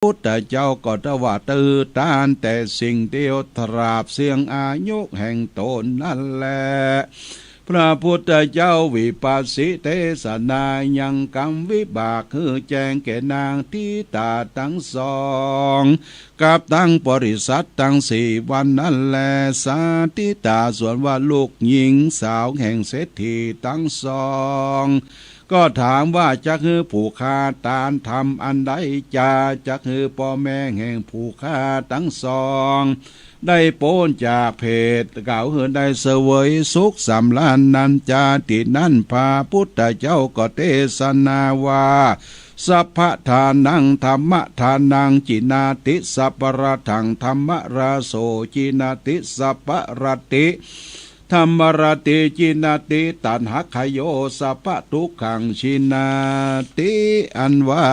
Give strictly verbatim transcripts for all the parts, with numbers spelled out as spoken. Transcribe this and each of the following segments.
พุทธเจ้าก็ตรัสว่า เตอ ตานแต่สิ่งเดียว ตราบเสี้ยงอายุแห่งต๋นนั้นแล พระพุทธเจ้าวิปัสสิเตสนายังกำวิบากหื้อแจ้งแก่นางทิฏฐาตังสอง กับตังบริษัทตังสี่วันนั้นแล สาทิฏฐา ส่วนว่าลูกหญิงสาวแห่งเศรษฐีตังสอง ก็ถามว่า จักหื้อผู้ข้าตานทำอันใดจา จักหื้อป้อแม่แห่งผู้ข้าตังสอง ได้ป๊นจากเพศ กล่าวหื้อได้เสวยสุขสำราญนั้นจา ตี้นั้นพระพุทธเจ้าก็เตสนาว่า สัพพะทานังธัมมะทานัง จินาติ สัพพะระตังธัมมะราโส จินาติ สัพพะระติ ธัมมะระติ จินาติ ตัณหะคโย สัพพะทุกขัง จินาติ อันว่า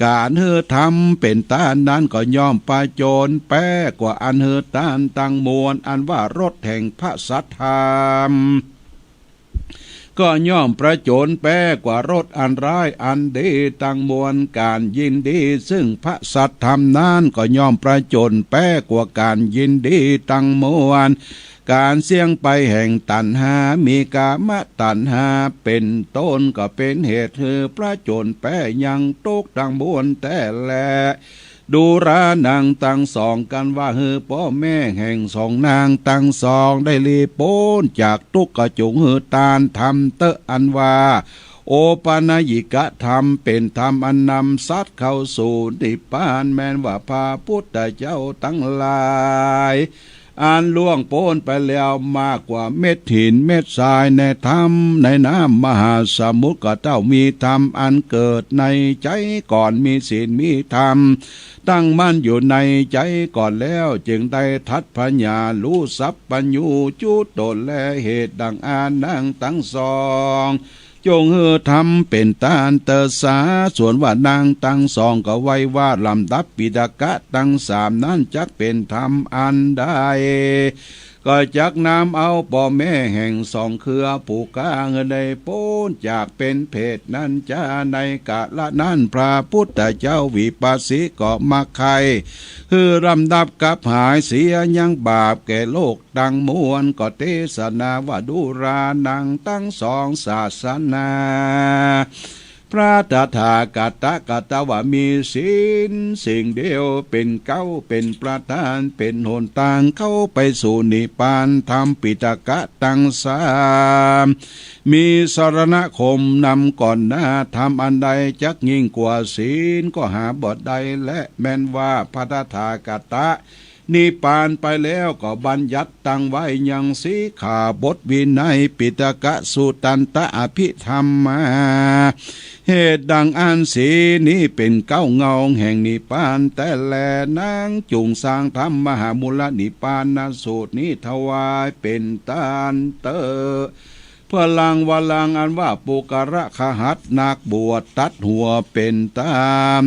ก๋านหื้อทำเป๋นตานนั้นก็ย่อมประจ๋นแป๊กว่าอันหื้อตานตังมวล อันว่ารสแห่งพระสัทธรรม ก็ย่อมประจ๋นแป๊กว่ารสอันร้ายอันดีตังมวล ก๋านยินดีซึ่งพระสัทธรรมนั้นก็ย่อมประจ๋นแป๊กว่าก๋านยินดีตังมวล ก๋านเสี้ยงไปแห่งตัณหา มีกามตัณหาเป๋นต้น ก็เป๋นเหตุหื้อประจ๋นแป๊ยังตุ๊กข์ตังมวลแต๊แล ดูรานังตังสอง กันว่าหื้อป้อแม่แห่งสองนางตังสองได้หลีป๊นจากตุ๊กข์ ก็จุ่งหื้อตานทำเต๊อะ อันว่า โอปะนัยยิกธรรม เป๋นธรรมอันนำสัตว์เข้าสู่นิพพาน แม้นว่าพระพุทธเจ้าตังหลาย อันล่วงป๊นไปแล้วมากกว่าเม็ดหินเม็ดทรายในธรรมในน้ำมหาสมุทร ก็เต้ามีธรรมอันเกิดในใจ๋ก่อน มีศีลมีธรรมตั้งมั่นอยู่ในใจ๋ก่อนแล้ว จึงได้ทัศน์ผญารู้สัพพัญญูจุตนแล เหตุดังอั้นนางตังสอง จงหื้อธรรมเป๋นตานเต๊อะสา ส่วนว่านางตังสองก็ไหว้ว่า ลำดับปิฎกะตังสามนั้นจักเป๋นธรรมอันใด ก็จักนำเอาป้อแม่แห่งสองเครือผู้ข้าหื้อได้ป๊นจากเป๋นเพศนั้นจา ในกาละนั้นพระพุทธเจ้าวิปัสสิก็มาใค่ หื้อลำดับกับหายเสียยังบาปแก่โลกตังมวล ก็เตสนาว่า ดูรานังตังสอง ศาสนา พระตถาคตะก็ตรัสว่า มีศีลสิ่งเดียวเป๋นเก๊า เป๋นประธาน เป๋นหนตางเข้าไปสู่นิพพาน ธรรมปิฎกะตังสาม มีสรณคมนำก่อนหน้า ธรรมอันใดจักยิ่งกว่าศีลก็หาบ่ได้แล แม้นว่าพระตถาคตะนิพพานไปแล้วก็บัญญัติตั้งไว้ยังสิกขาบทวินัย ปิฎกสุตตันตอภิธรรมา เหตุดังอั้นศีลนี้เป๋นเก๊าเงาแห่งนิพพานแต๊แล นางจุ่งสร้างธรรมมหามูลนิพพานสูตรนี้ถวายเป๋นตานเต๊อะ พลังวลังอันว่าปุคคละคหัสต์ นักบวชตัดหัวเป๋นตาน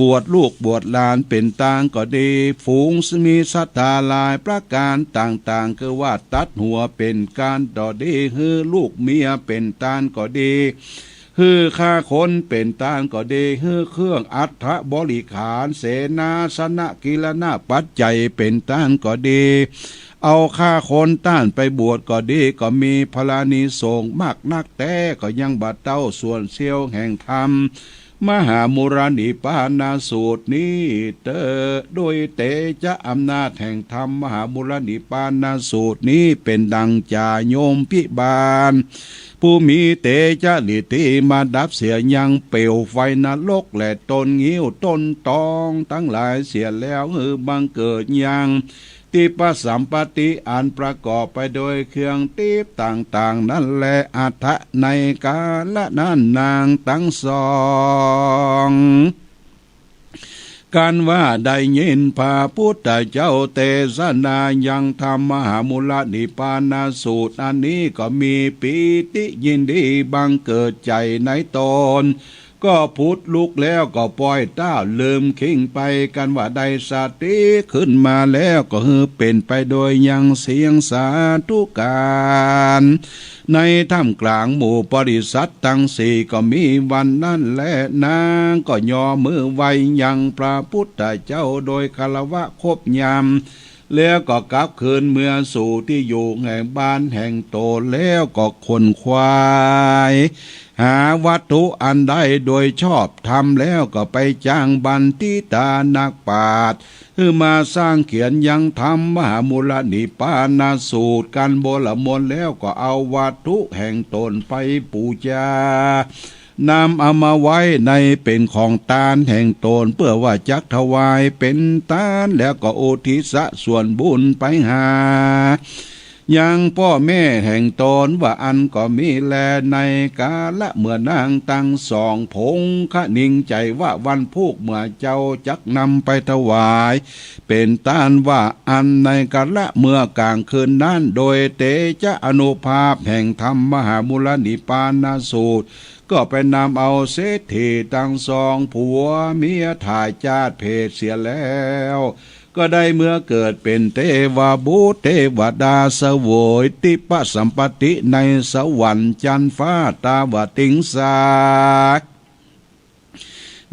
บวชลูกบวชหลานเป๋นตานก็ดี ฝูงมีศรัทธาหลายประก๋านต่างๆ คือว่าตัดหัวเป๋นตานก็ดี หื้อลูกเมียเป๋นตานก็ดี หื้อฆ่าคนเป๋นตานก็ดี หื้อเครื่องอัฐบริขาร เสนาสนะ กิรณปัจจัยเป๋นตานก็ดี เอาฆ่าคนต้านไปบวชก็ดี ก็มีพลานิสงส์มากนักแต๊ ก็ยังบ่เต้าส่วนเสี้ยวแห่งธรรมมหามูลนิพพานสูตรนี้เต๊อะ ด้วยเตชะอำนาจแห่งธรรมมหามูลนิพพานสูตรนี้ เป๋นดังจ่าโยมพิบาล ผู้มีเตชะฤทธิมาดับเสียยังเปลวไฟนรก และต้นงิ้วต้นตองตังหลายเสียแล้ว หื้อบังเกิดยัง ทิพพสัมปติอันประกอบไปโดยเครื่องทิพย์ต่างๆ นั้นแล อัฏฐะ ในกาละนั้นนางตังสอง กันว่าได้ยินพระพุทธเจ้าเตสนายังธรรมมหามูลนิพพานสูตรอันนี้ ก็มีปีติยินดีบังเกิดใจ๋ในตน ก็ผุดลุกแล้วก็ปล่อยเต้า ลืมคิงไป กันว่าได้สติขึ้นมาแล้ว ก็หื้อเป๋นไปโดยยังเสียงสาธุการ ในท่ามกลางหมู่ปริษัทตังสี่ ก็มีวันนั้นแล นางก็ยอมือไหว้ยังพระพุทธเจ้า โดยคารวะครบยำ แล้วก็กลับคืนเมือสู่ตี้อยู่แห่งบ้านแห่งต๋น แล้วก็ขวนขวายหาวัตถุอันได้โดยชอบธรรม แล้วก็ไปจ้างบัณฑิตานักปราชญ์ หื้อมาสร้างเขียนยังธรรมมหามูลนิพพานสูตร กันบรมนต์ แล้วก็เอาวัตถุแห่งต๋นไปปู๋จา นำเอามาไว้ในเป๋นของตานแห่งต๋น เปื้อว่าจักถวายเป๋นตาน แล้วก็อุทิศส่วนบุญไปหายังป้อแม่แห่งต๋น ว่าอั้นก็มีแล ในกาละเมื่อนางตังสองผงคะนิงใจ๋ว่าวันพูกเมื่อเจ้าจักนำไปถวายเป๋นตาน ว่าอั้น ในกาละเมื่อกลางคืนนั้น โดยเตชะอานุภาพแห่งธรรมมหามูลนิพพานสูตร ก็ไปนำเอาเศรษฐีตังสองผัวเมียถ่ายจาติเพศเสียแล้ว ก็ได้เมือเกิดเป๋นเตวบุตรเตวดา เสวยทิพย์สัมปัตติในสวรรค์จั๊นฟ้าตาวติงสา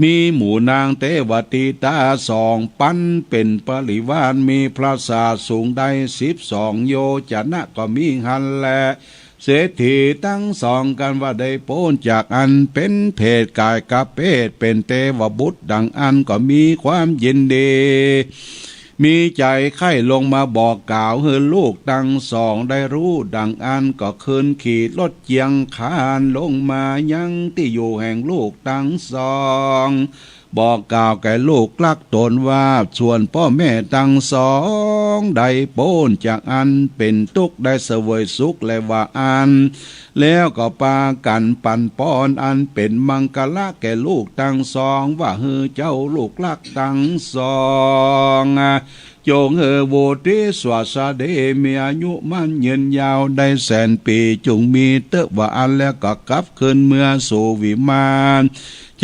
มีหมู่นางเตวติตาสองปันเป๋นปริวาร มีปราสาทสูงได้สิบสองโยจนะ ก็มีหั้นแล เศรษฐีตังสองกันว่าได้ป๊นจากอันเป๋นเผทกายกะเปส เป๋นเตวบุตรดังอั้นก็มีความยินดี มีใจ๋ใค่ลงมาบอกกล่าวหื้อลูกตังสองได้ฮู้ดังอั้น ก็คืนขี่รถเจียงคานลงมายังตี้อยู่แห่งลูกตังสอง บอกกล่าวแก่ลูกรักต๋นว่า ส่วนป้อแม่ตังสองได้ป๊นจากอันเป๋นตุ๊กข์ ได้เสวยสุขแลว่าอั้น แล้วก็ปากั๋นปั๋นปอนอันเป๋นมังคละแก่ลูกตังสอง ว่าหื้อเจ้าลูกรักตังสอง จงหื้อบุตรีสวัสดี มีอายุมั่นยืนยาวได้แสนปี๋ จุ่งมีเต๊อะว่าอั้น แล้วก็กลับคืนเมือสู่วิมาน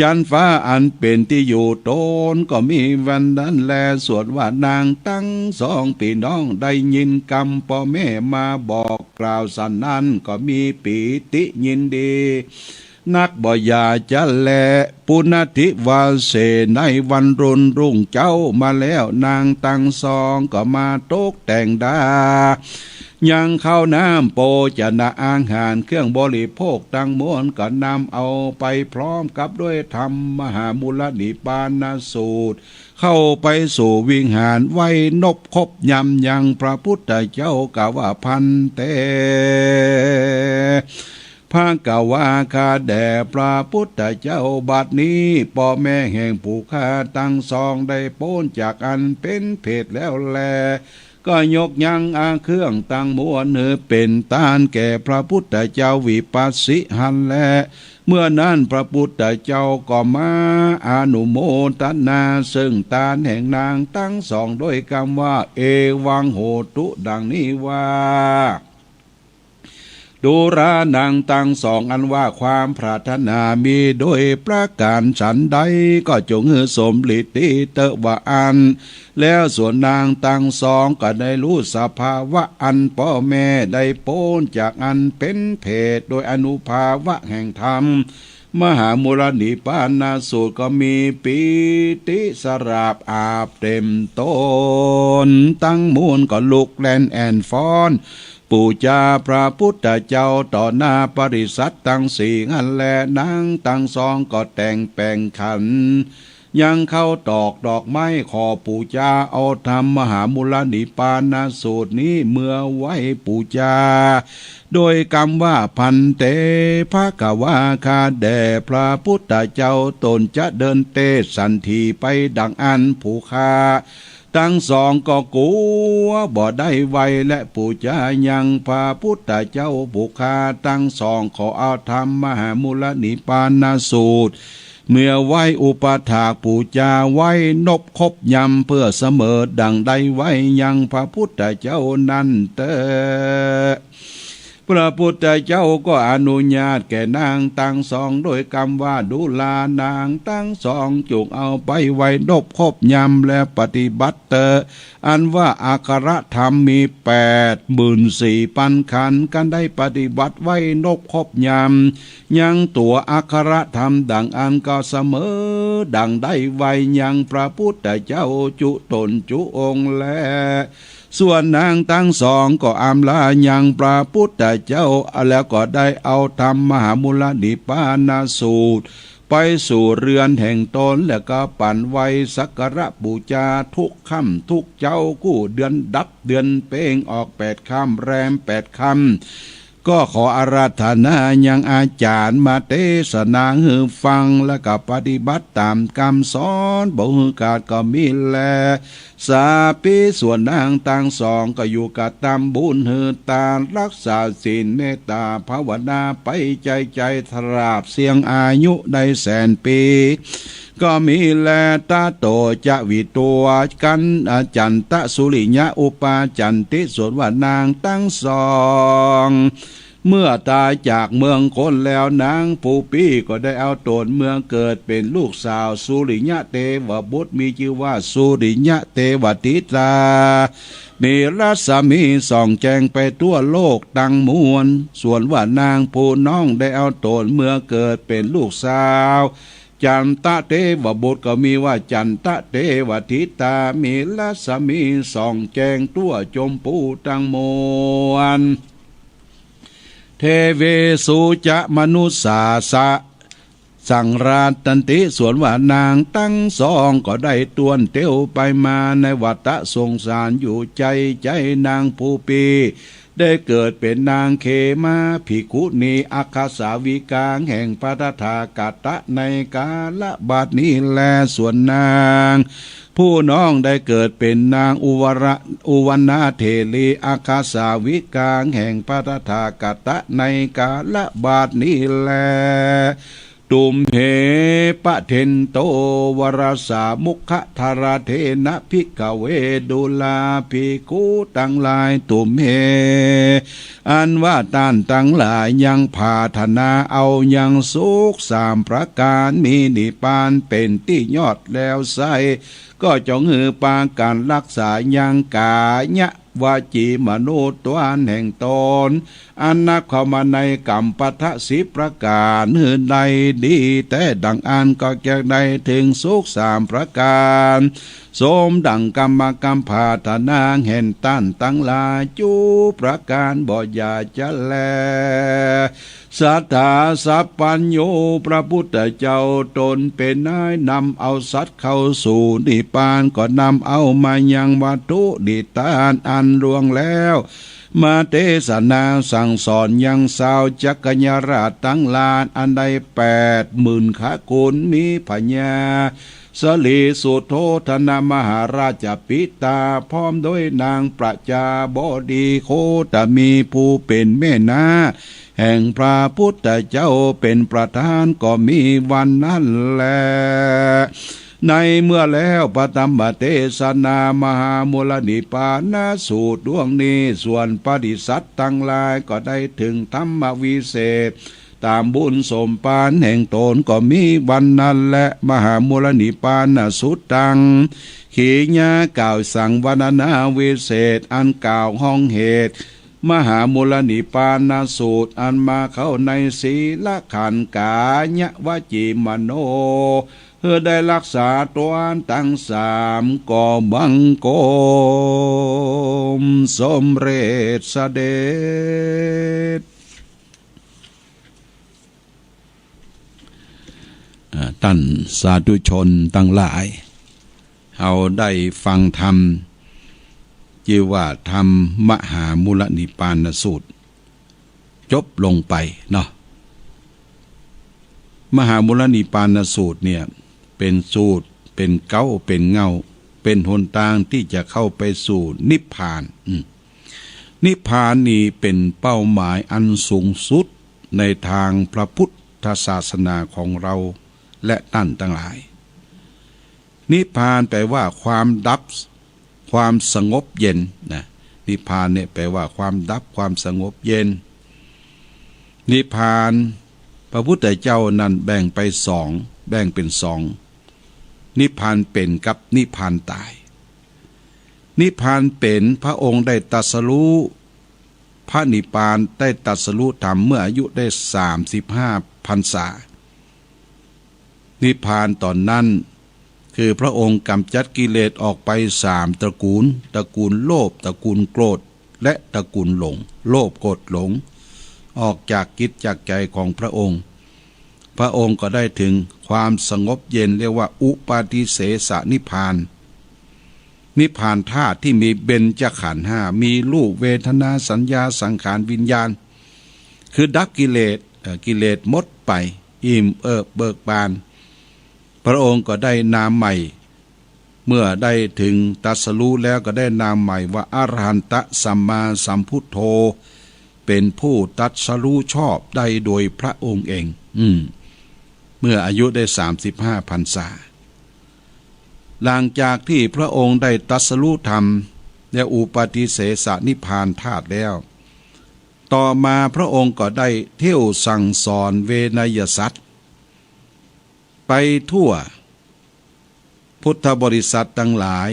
จั๊นฟ้าอันเป๋นตี้อยู่ต๋น ก็มีวันนั้นแล ส่วนว่านางตังสองปี้น้องได้ยินกำป้อแม่มาบอกกล่าวสันนั้น ก็มีปีติยินดี นักบ่อย่าจะแล ปุณณทิวาเส ในวันรุ่นรุ่งเจ๊ามาแล้ว นางตังสองก็มาตกแต่งดา ยังข้าวน้ำโภชนะอาหารเครื่องบริโภคตังมวล ก็นำเอาไปพร้อมกับด้วยธรรมมหามูลนิพพานสูตร เข้าไปสู่วิหารไหว้นบครบยำยังพระพุทธเจ้า กล่าวว่า ภันเต ภะคะวา ข้าแด่พระพุทธเจ้า บัดนี้ป้อแม่แห่งผู้ข้าตังสองได้ป๊นจากอันเป๋นเผทแล้วแล ก็ยกยังอาเครื่องตังมวลหื้อเป๋นตานแก่พระพุทธเจ้าวิปัสสิหั้นแล เมื่อนั้นพระพุทธเจ้าก็มาอนุโมทนาซึ่งตานแห่งนางตังสองด้วยกำว่า เอวังโหตุ ดังนี้ว่า ดูรา นางตังสองอันว่าความปรารถนามีโดยประก๋านฉันใด ก็จงหื้อสมฤทธิเต๊อะว่าอั้น แล้วส่วนนางตังสองก็ได้ฮู้สภาวะอันป้อแม่ได้ป๊นจากอันเป๋นเผทโดยอานุภาพแห่งธรรมมหามูลนิพพานสูตร ก็มีปีติสราบอาบเต๋มต๋น ตังมวลก็ลุกแล่นแอ่นฟ้อน ปู๋จาพระพุทธเจ้าต่อหน้าปริษัทตังสี่หั้นแล นางตังสองก็แต่งแป๋งขัน ยังข้าวตอกดอกไม้ขอปู๋จาเอาธรรมมหามูลนิพพานสูตรนี้เมือไหว้ปู๋จา โดยกำว่า ภันเต ภะคะวา ข้าแด่พระพุทธเจ้า ต๋นจะเดินเตสันถีไปดังอั้น ผู้ข้าตังสองก็กั๋วบ่ได้ไหวและปู๋จายังพระพุทธเจ้า ผู้ข้าตังสองขอเอาธรรมมหามูลนิพพานสูตร เมือไหว้อุปถากปู๋จาไหว้นบครบยำเปื้อเสมอดั่งได้ไหว้ยังพระพุทธเจ้านั้นเต๊อะ พระพุทธเจ้าก็อนุญาตแก่นางตังสองโดยกำว่า ดูรา นางตังสองจุ่งเอาไปไว้นบคบยำ และปฏิบัติเต๊อะ อันว่าอัครธรรมมีแปดหมื่นสี่ปันขันธ์ กันได้ปฏิบัติไว้นบคบยำ ยังตั๋วอัครธรรมดั่งอั้นก็เสมอดั่งได้ไว้ยังพระพุทธเจ้าจุ๊ต๋นจุ๊องค์แล ส่วนนางตังสองก็อำลายังพระพุทธเจ้า แล้วก็ได้เอาธรรมมหามูลนิพพานสูตร ไปสู่เฮือนแห่งต๋น แล้วก็ปันไหว้สักการะปู๋จาทุกค่ำทุกเจ๊า กู้เดือนดับเดือนเพ็งออกแปดค่ำแรมแปดค่ำ ก็ขออาราธนายังอาจ๋ารย์มาเตสนาหื้อฟัง แล้วก็ปฏิบัติต๋ามกำสอน บ่หื้อขาดก็มีแล สาปีส่วนนางตังสองก็อยู่กระตำบุญหื้อตาน รักษาศีลเมตต๋าภาวนาไปใจ๋ๆ ตราบเสี้ยงอายุได้แสนปี ก็มีแล ตะโตจะวิทัว กัณจันตะสุริยะอุปาจันติ ส่วนว่านางตังสอง เมื่อต๋ายจากเมืองคนแล้ว นางผู้ปี้ก็ได้เอาต๋นเมือเกิดเป๋นลูกสาวสุริยะเตวบุตร มีจื้อว่าสุริยะเตวธิตา มีรัศมีส่องแจ้งไปทั่วโลกตังมวล ส่วนว่านางผู้น้องได้เอาต๋นเมือเกิดเป๋นลูกสาว จันตะเตวบุตร ก็มีว่าจันตะเตวธิตา มีรัศมีส่องแจ้งทั่วจมพูตังมวล เทเวสุจะมนุสสาสะ สังราตันติ ส่วนว่านางตังสองก็ได้ต้วนเตียวไปมาในวัฏสงสารอยู่ใจ๋ๆ นางผู้ปี้ได้เกิดเป๋นนางเขมาภิกขุณี อัคคสาวิกาแห่งพระตถาคตะในกาละบัดนี้แล ส่วนนางผู้น้องได้เกิดเป๋นนางอุวระ อุวนาเถรี อัคคสาวิกาแห่งพระตถาคตะในกาละบัดนี้แล ตุมเห ปะเทนโต วรสามุขะทาราเทนะ ภิกขเว ดูราภิกขุตังหลาย ตุมเห อันว่าต้านตังหลายยังผาถนาเอายังสุขสามประก๋าน มีนิพพานเป๋นตี้ยอดแล้วไส้ ก็จงหื้อปากั๋นรักษายังก๋ายะ วจีมโน ต้วนแห่งต๋น อันนับเข้ามาในกัมปะทะสิบประก๋าน หื้อได้ดีแต๊ดั่งอั้น ก็จะได้เถิงสุขสามประก๋าน สมดั่งกำมะกำผาถนาแห่งต้านตังหลาย จุประก๋านบ่อย่าจะแล สัตถาสัพพัญญู พระพุทธเจ้าต๋นเป๋นนายนำเอาสัตว์เข้าสู่นิพพาน ก็นำเอามายังวัตถุดิตานอันล่วงแล้ว มาเตสนาสั่งสอนยังชาวจักกัญญาราษฎร์ตังหลาย อันได้แปดหมื่นขกุล มีพญา สลีสุโธธนมหาราชปิตา พร้อมด้วยนางประจาบดีโคตมี ผู้เป๋นแม่นาคแห่งพระพุทธเจ้าเป๋นประธาน ก็มีวันนั้นแล ในเมื่อแล้วพระธรรมเตสนามหามูลนิพพานสูตรดวงนี้ ส่วนปริษัทตังหลายก็ได้เถิงธรรมวิเศษ ต๋ามบุญสมภารแห่งต๋น ก็มีวันนั้นแล มหามูลนิพพานสุตตัง ขีญากล่าวสังวรรณนาวิเศษ อันกล่าวห้องเหตุ มหามูลนิพพานสูตร อันมาเข้าในสีลขันธ์ก๋ายะวจีมโน หื้อได้รักษาต้วนตังสาม ก็บังคมสำเร็จเสด็จ อ่า ต้านสาธุชนตังหลาย เฮาได้ฟังธรรม จื้อว่าธรรมมหามูลนิพพานสูตร จบลงไปเนาะ มหามูลนิพพานสูตรเนี่ย เป๋นสูตร เป๋นเก๊า เป๋นเหง้า เป๋นหนตางตี้จะเข้าไปสู่นิพพาน อืม นิพพานนี่เป๋นเป้าหมายอันสูงสุดในตางพระพุทธศาสนาของเฮาและต้านตังหลาย นิพพานแปลว่าความดับ ความสงบเย็นนะ นิพพานเนี่ยแปลว่าความดับ ความสงบเย็น นิพพาน พระพุทธเจ้านั้นแบ่งไปสอง แบ่งเป๋นสอง นิพพานเป๋นกับนิพพานต๋าย นิพพานเป๋น พระองค์ได้ตรัสรู้พระนิพพาน ได้ตรัสรู้ธรรมเมื่ออายุได้สามสิบห้าพรรษา นิพพานต๋อนนั้น คือพระองค์กำจัดกิเลสออกไปสามตระกูล ตระกูลโลภ ตระกูลโกรธ และตระกูลหลง โลภ โกรธ หลง ออกจากจิตจากใจ๋ของพระองค์ พระองค์ก็ได้ถึงความสงบเย็น เรียกว่าอุปาทิเสสนิพพาน นิพพานธาตุที่มีเบญจขันธ์ห้า มีรูป เวทนา สัญญา สังขาร วิญญาณ คือดับกิเลส เอ่อ กิเลสหมดไป อิ่มเอิบเบิกบาน พระองค์ก็ได้นามใหม่ เมื่อได้ถึงตรัสรู้แล้วก็ได้นามใหม่ว่าอรหันตสัมมาสัมพุทโธ เป๋นผู้ตรัสรู้ชอบได้โดยพระองค์เอง อืม เมื่ออายุได้สามสิบห้าพรรษา หลังจากที่พระองค์ได้ตรัสรู้ธรรมและอุปาทิเสสนิพพานธาตุแล้ว ต่อมาพระองค์ก็ได้เที่ยวสั่งสอนเวไนยสัตว์ ไปทั่วพุทธบริษัทตังหลาย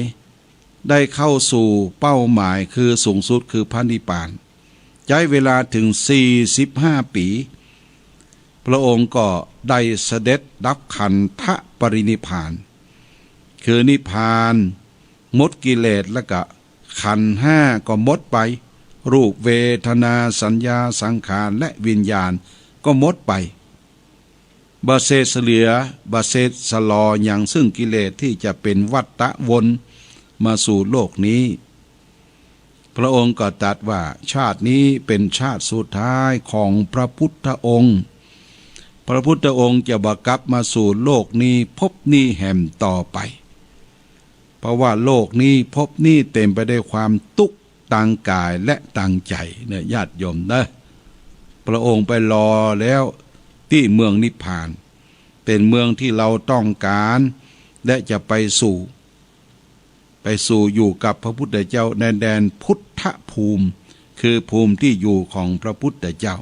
ได้เข้าสู่เป้าหมายคือสูงสุดคือพระนิพพาน ใจ๊เวลาถึงสี่สิบห้าปี๋ พระองค์ก็ได้เสด็จดับขันธปรินิพพาน คือนิพพานหมดกิเลส แล้วก็ขันธ์ห้าก็หมดไป รูป เวทนา สัญญา สังขาร และวิญญาณก็หมดไป บ่เศษเหลือ บ่เศษสะลอหยังซึ่งกิเลสที่จะเป๋นวัฏฏะวนมาสู่โลกนี้ พระองค์ก็ตรัสว่า ชาตินี้เป๋นชาติสุดท้ายของพระพุทธองค์ พระพุทธองค์จะบ่กลับมาสู่โลกนี้ภพนี้แหมต่อไป เพราะว่าโลกนี้ภพนี้เต็มไปด้วยความตุ๊กข์ตางก๋ายและตางใจ๋เน่อ ญาติโยมเน่อ พระองค์ไปรอแล้วตี้เมืองนิพพาน เป๋นเมืองที่เฮาต้องก๋าน และจะไปสู่ ไปสู่อยู่กับพระพุทธเจ้าในแดนพุทธภูมิ คือภูมิตี้อยู่ของพระพุทธเจ้า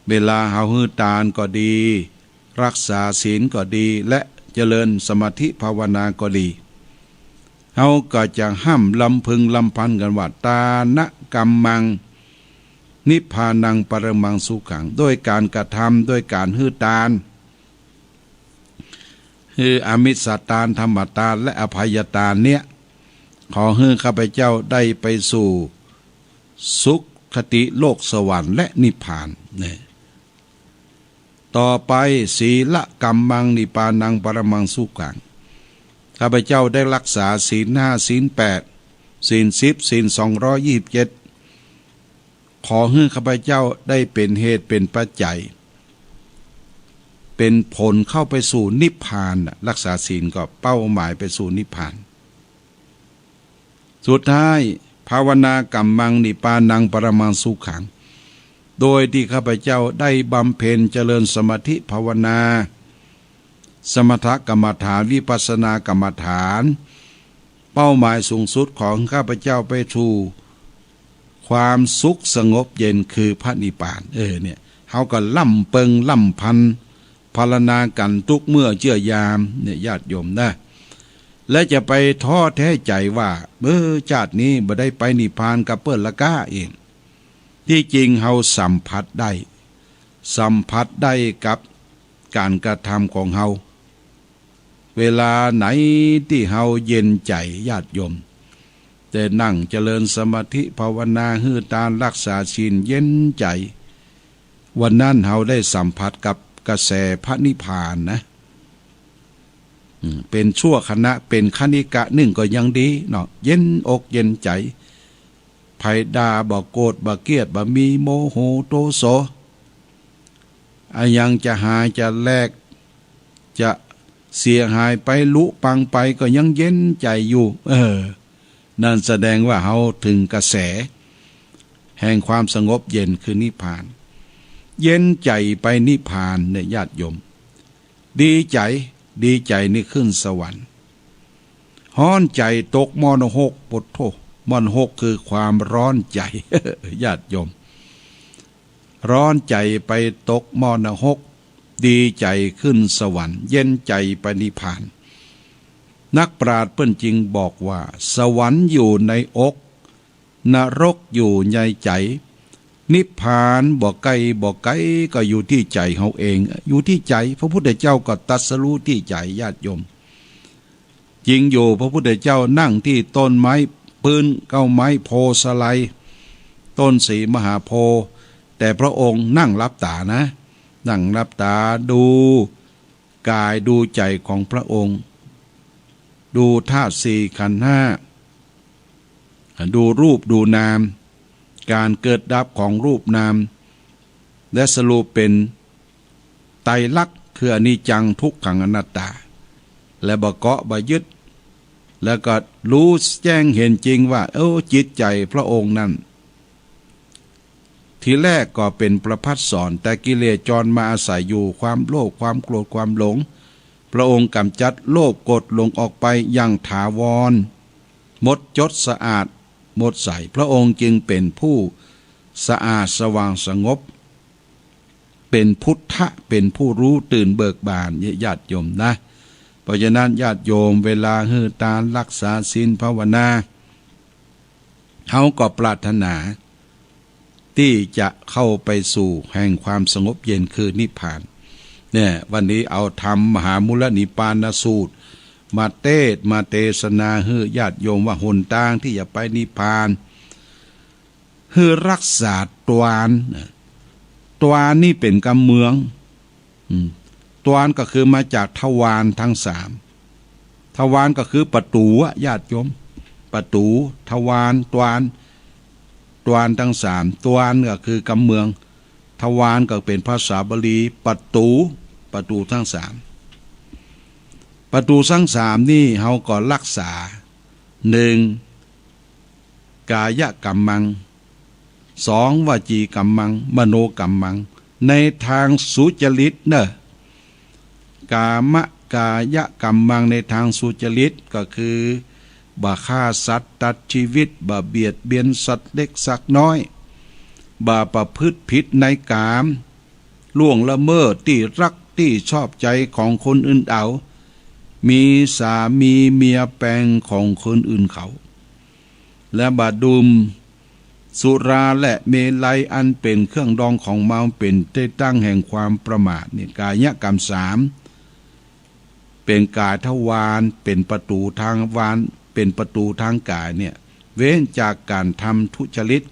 เวลาเฮาหื้อตานก็ดี รักษาศีลก็ดี และเจริญสมาธิภาวนาก็ดี เฮาก็จะฮ่ำลำพึงลำพันกั๋นว่า ทานะกัมมัง นิพพานังปรมังสุขัง ด้วยก๋านกระทำ ด้วยก๋านหื้อตาน คืออามิสตาน ธรรมตาน และอภัยตานเนี่ย ขอหื้อข้าพเจ้าได้ไปสู่สุคติโลกสวรรค์และนิพพานเนี่ย ต่อไป สีละกัมมัง นิพพานังปรมังสุขัง ข้าพเจ้าได้รักษาศีลห้า ศีลแปด ศีลสิบ ศีลสองร้อยยี่สิบเจ็ด ขอหื้อข้าพเจ้าได้เป๋นเหตุเป๋นปัจจัย เป๋นผลเข้าไปสู่นิพพานน่ะ รักษาศีลก็เป้าหมายไปสู่นิพพาน สุดท้าย ภาวนากัมมัง นิพพานังปรมังสุขัง โดยที่ข้าพเจ้าได้บำเพ็ญเจริญสมาธิภาวนา สมถกรรมฐาน วิปัสสนากรรมฐาน เป้าหมายสูงสุดของข้าพเจ้าไปสู่ความสุขสงบเย็นคือพระนิพพาน เออ เนี่ย เฮาก็ลำเปิงลำพัน ภาวนากั๋นตุ๊กเมื่อเจื้อยามเนี่ย ญาติโยมเน่อ และจะไปท้อแท้ใจ๋ว่า เออ จาตินี้บ่ได้ไปนิพพานกับเปิ้นละก้าเอง ตี้จริงเฮาสัมผัสได้ สัมผัสได้กับก๋านกระทำของเฮา เวลาไหนตี้เฮาเย็นใจ๋ ญาติโยม แต่นั่งเจริญสมาธิภาวนา หื้อตาน รักษาศีล เย็นใจ๋ วันนั้นเฮาได้สัมผัสกับกระแสพระนิพพานนะ อืม เป๋นชั่วขณะ เป๋นขณิกะนึ่งก็ยังดีเนาะ เย็นอกเย็นใจ๋ ใผด่าบ่โกรธบ่เกลียด บ่มีโมโหโทโส อะหยังจะหายจะแหลก จะเสียหายไปลุปังไปก็ยังเย็นใจ๋อยู่ เออ นั่นแสดงว่าเฮาถึงกระแสแห่งความสงบเย็นคือนิพพาน เย็นใจ๋ไปนิพพานเนี่ย ญาติโยม ดีใจ๋ ดีใจ๋นี่ขึ้นสวรรค์ ฮ้อนใจ๋ตกมรณหก โผดโธ่ มรณหกคือความร้อนใจ๋ ญาติโยม ร้อนใจ๋ไปตกหม้อนรก ดีใจ๋ขึ้นสวรรค์ เย็นใจ๋ไปนิพพาน นักปราชญ์เปิ้นจึงบอกว่า สวรรค์อยู่ในอก นรกอยู่ในใจ๋ นิพพานบ่ไก๋บ่ไก๋ ก็อยู่ตี้ใจ๋เฮาเอง อยู่ตี้ใจ๋ พระพุทธเจ้าก็ตรัสรู้ตี้ใจ๋ ญาติโยม จริงอยู่ พระพุทธเจ้านั่งตี้ต้นไม้ ปื๊นเก๊าไม้โพธิ์ไซ ต้นสีมหาโพธิ์ แต่พระองค์นั่งหลับต๋านะ นั่งหลับต๋าดูก๋ายดูใจ๋ของพระองค์ ดูธาตุสี่ขันธ์ห้า ดูรูปดูนาม ก๋านเกิดดับของรูปนาม และสรุปเป๋นไตรลักษณ์ คืออนิจจัง ทุกขัง อนัตตา และบ่เกาะบ่ยึด แล้วก็ฮู้แจ้งเห็นจริงว่า โอ้ จิตใจ๋พระองค์นั้น ทีแรกก็เป๋นประภัสสร แต่กิเลสจรมาอาศัยอยู่ ความโลภ ความโกรธ ความหลง พระองค์ก๋ำจัดโลภโกรธหลงออกไปอย่างถาวร หมดจดสะอาดหมดใส พระองค์จึงเป๋นผู้สะอาดสว่างสงบ เป๋นพุทธะ เป๋นผู้ฮู้ตื่นเบิกบาน ญาติโยมนะ เพราะฉะนั้นญาติโยม เวลาหื้อตาน รักษาศีล ภาวนา เฮาก็ปรารถนา ตี้จะเข้าไปสู่แห่งความสงบเย็นคือนิพพาน เนี่ย วันนี้เอาธรรมมหามูลนิพพานสูตร มาเตสน์ มาเตสนาหื้อญาติโยมว่าหนตางตี้จะไปนิพพาน หื้อรักษาตวาน ตวานนี่เป๋นกำเมือง อืม ตวานก็คือมาจากทวารทั้งสาม ทวารก็คือประตู๋อะ ญาติโยม ประตู๋ ทวาร ตวาน ตวานทั้งสาม ตวานก็คือกำเมือง ทวารก็เป๋นภาษาบาลี ประตู๋ ประตู๋ทั้งสาม ประตู๋ทั้งสามนี่เฮาก็รักษา นึ่ง กายกัมมัง สอง วจีกัมมัง มโนกัมมัง ในตางสุจริตเน่อ กามกายกัมมัง ในตางสุจริต ก็คือ บ่ฆ่าสัตว์ตัดจีวิต บ่เบียดเบียนสัตว์เล็กสัตว์น้อย บ่ประพฤติผิดในกาม ล่วงละเมิดตี้ฮักตี้ชอบใจ๋ของคนอื่นเอา มีสามีเมียแปงของคนอื่นเขา และบ่ดื่มสุราและเมรัยอันเป๋นเครื่องดองของเมา เป๋นตี้ตั้งแห่งความประมาท เนี่ย กายกัมสาม เป๋นกายทวาร เป๋นประตู๋ตางวาร เป๋นประตู๋ตางกายเนี่ย เว้นจากก๋านทำทุจริต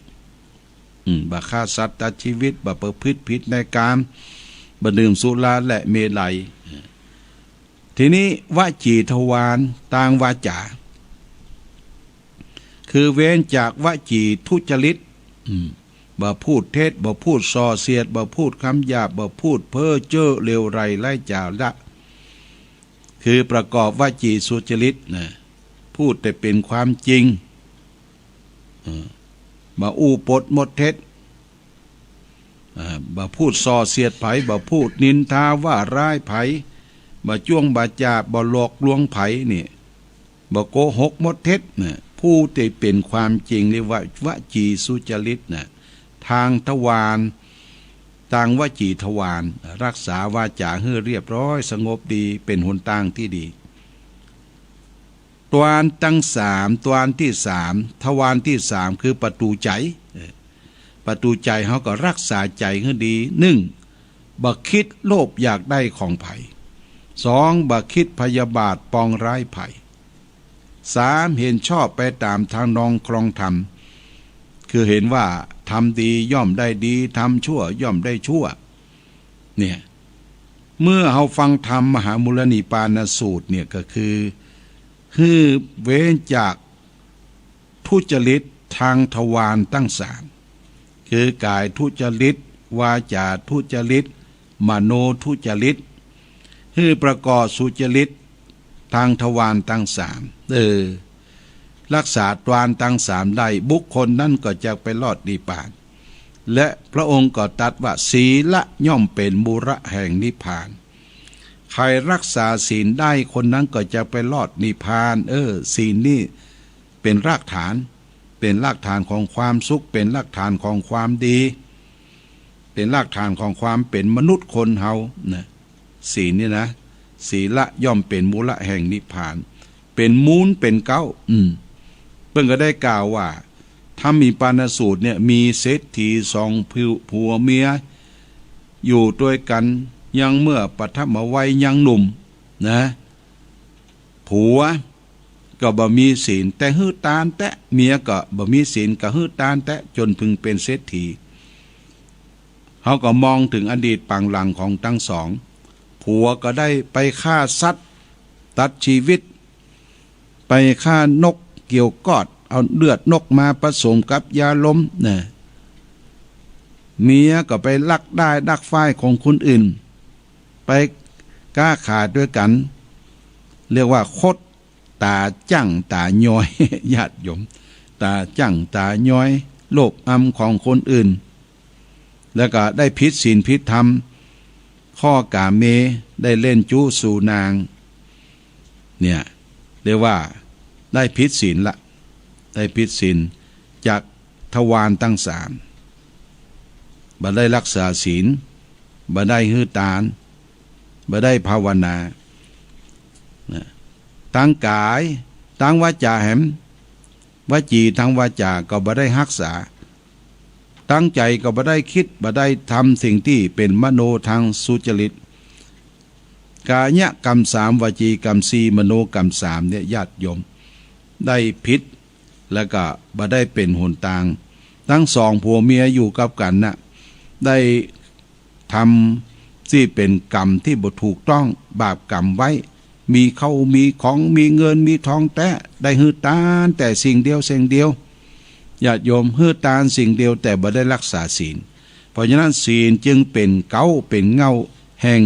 อืม บ่ฆ่าสัตว์ตัดจีวิต บ่ประพฤติผิดในกาม บ่ดื่มสุราและเมรัย ทีนี้วจีทวาร ตางวาจ๋า คือเว้นจากวจีทุจริต อืม บ่พูดเท็จ บ่พูดส่อเสียด บ่พูดกำหยาบ บ่พูดเพ้อเจ้อเลวไร้ไร้จ๋าระ คือประกอบวจีสุจริตนะ พูดแต่เป๋นความจริง เออ บ่อู้ปดมดเท็จ อ่า บ่พูดส่อเสียดใผ บ่พูดนินทาว่าร้ายใผ บ่จ้วงบ่จ๋าบ บ่หลอกลวงใผ นี่ บ่โกหกมดเท็จนะ พูดแต่เป๋นความจริง เรียกว่าวจีสุจริตนะ ตางทวาร ตางวจีทวาร รักษาวาจ๋าหื้อเรียบร้อยสงบดี เป๋นหนตางตี้ดี ตวารตังสาม ตวารตี้สาม ทวารตี้สาม คือประตู๋ใจ๋ เออ ประตู๋ใจ๋เฮาก็รักษาใจ๋หื้อดี นึ่ง บ่กึ๊ดโลภอยากได้ของใผ สอง บ่กึ๊ดพยาบาทปองร้ายใผ สาม เห็นชอบไปต๋ามทำนองครองธรรม คือเห็นว่าทำดีย่อมได้ดี ทำชั่วย่อมได้ชั่ว เนี่ย เมื่อเฮาฟังธรรมมหามูลนิพพานสูตรเนี่ย ก็คือ หื้อเว้นจากทุจริตตางทวารตังสาม คือกายทุจริต วาจ๋าทุจริต มโนทุจริต หื้อประกอบสุจริตตางทวารตังสาม เออ รักษาตวารตังสามได้ บุคคลนั้นก็จะไปรอดนิพพาน และพระองค์ก็ตรัสว่า ศีละย่อมเป๋นมูละแห่งนิพพาน ใผรักษาศีลได้ คนนั้นก็จะไปรอดนิพพาน เออ ศีลนี่เป๋นรากฐาน เป๋นรากฐานของความสุข เป๋นรากฐานของความดี เป เป็นรากฐานของความเป๋นมนุษย์คนเฮานะ ศีลนี่นะ ศีละย่อมเป๋นมูละแห่งนิพพาน เป๋นมูลเป๋นเก๊า อืม เปิ้นก็ได้กล่าวว่า ธรรมนิพพานสูตรเนี่ย มีเศรษฐีสองผัว ผัวเมีย อยู่ตวยกั๋น ยังเมื่อปฐมวัยยังหนุ่มนะ ผัวก็บ่มีศีล แต่หื้อตานแต๊ เมียก็บ่มีศีล ก็หื้อตานแต๊ จ๋นเถิงเป๋นเศรษฐี เฮาก็มองเถิงอดีตปางหลังของตังสอง ผัวก็ได้ไปฆ่าสัตว์ ตัดชีวิต ไปฆ่านกเกี่ยวกอด เอาเลือดนกมาผสมกับยาลมนะ เมียก็ไปลักด้ายลักฝ้ายของคนอื่น ไปก๊าขายตวยกั๋น เรียกว่าคด ต๋าจั้งต๋าย้อย ญาติโยม ต๋าจั้งต๋าย้อย โลภอำของคนอื่น แล้วก็ได้ผิดศีลผิดธรรม ข้อกาเม ได้เล่นจู๊สู่นาง เนี่ย เรียกว่าได้ผิดศีลละ ได้ผิดศีลจากทวารตังสาม บ่ได้รักษาศีล บ่ได้หื้อตาน บ่ได้ภาวนา นะ ตังก๋าย ตังวาจ๋าแหม วจีตังวาจ๋าก็บ่ได้ฮักษา ตังใจ๋ก็บ่ได้กึ๊ด บ่ได้ทำสิ่งตี้เป๋นมโนทางสุจริต กายกรรมสาม วจีกรรมสี่ มโนกรรมสามเนี่ย ญาติโยม ได้ผิด แล้วก็บ่ได้เป๋นหนตาง ตังสองผัวเมียอยู่กับกั๋นน่ะ ได้ ทำตี้เป๋นกรรมตี้บ่ถูกต้อง บาปกรรมไว้ มีเข้ามีของ มีเงินมีทองแต๊ ได้หื้อตานแต่สิ่งเดียวเสี้ยงเดียว ญาติโยม หื้อตานสิ่งเดียวแต่บ่ได้รักษาศีล เพราะฉะนั้นศีลจึงเป๋นเก๊า เป๋นเหง้าแห่ง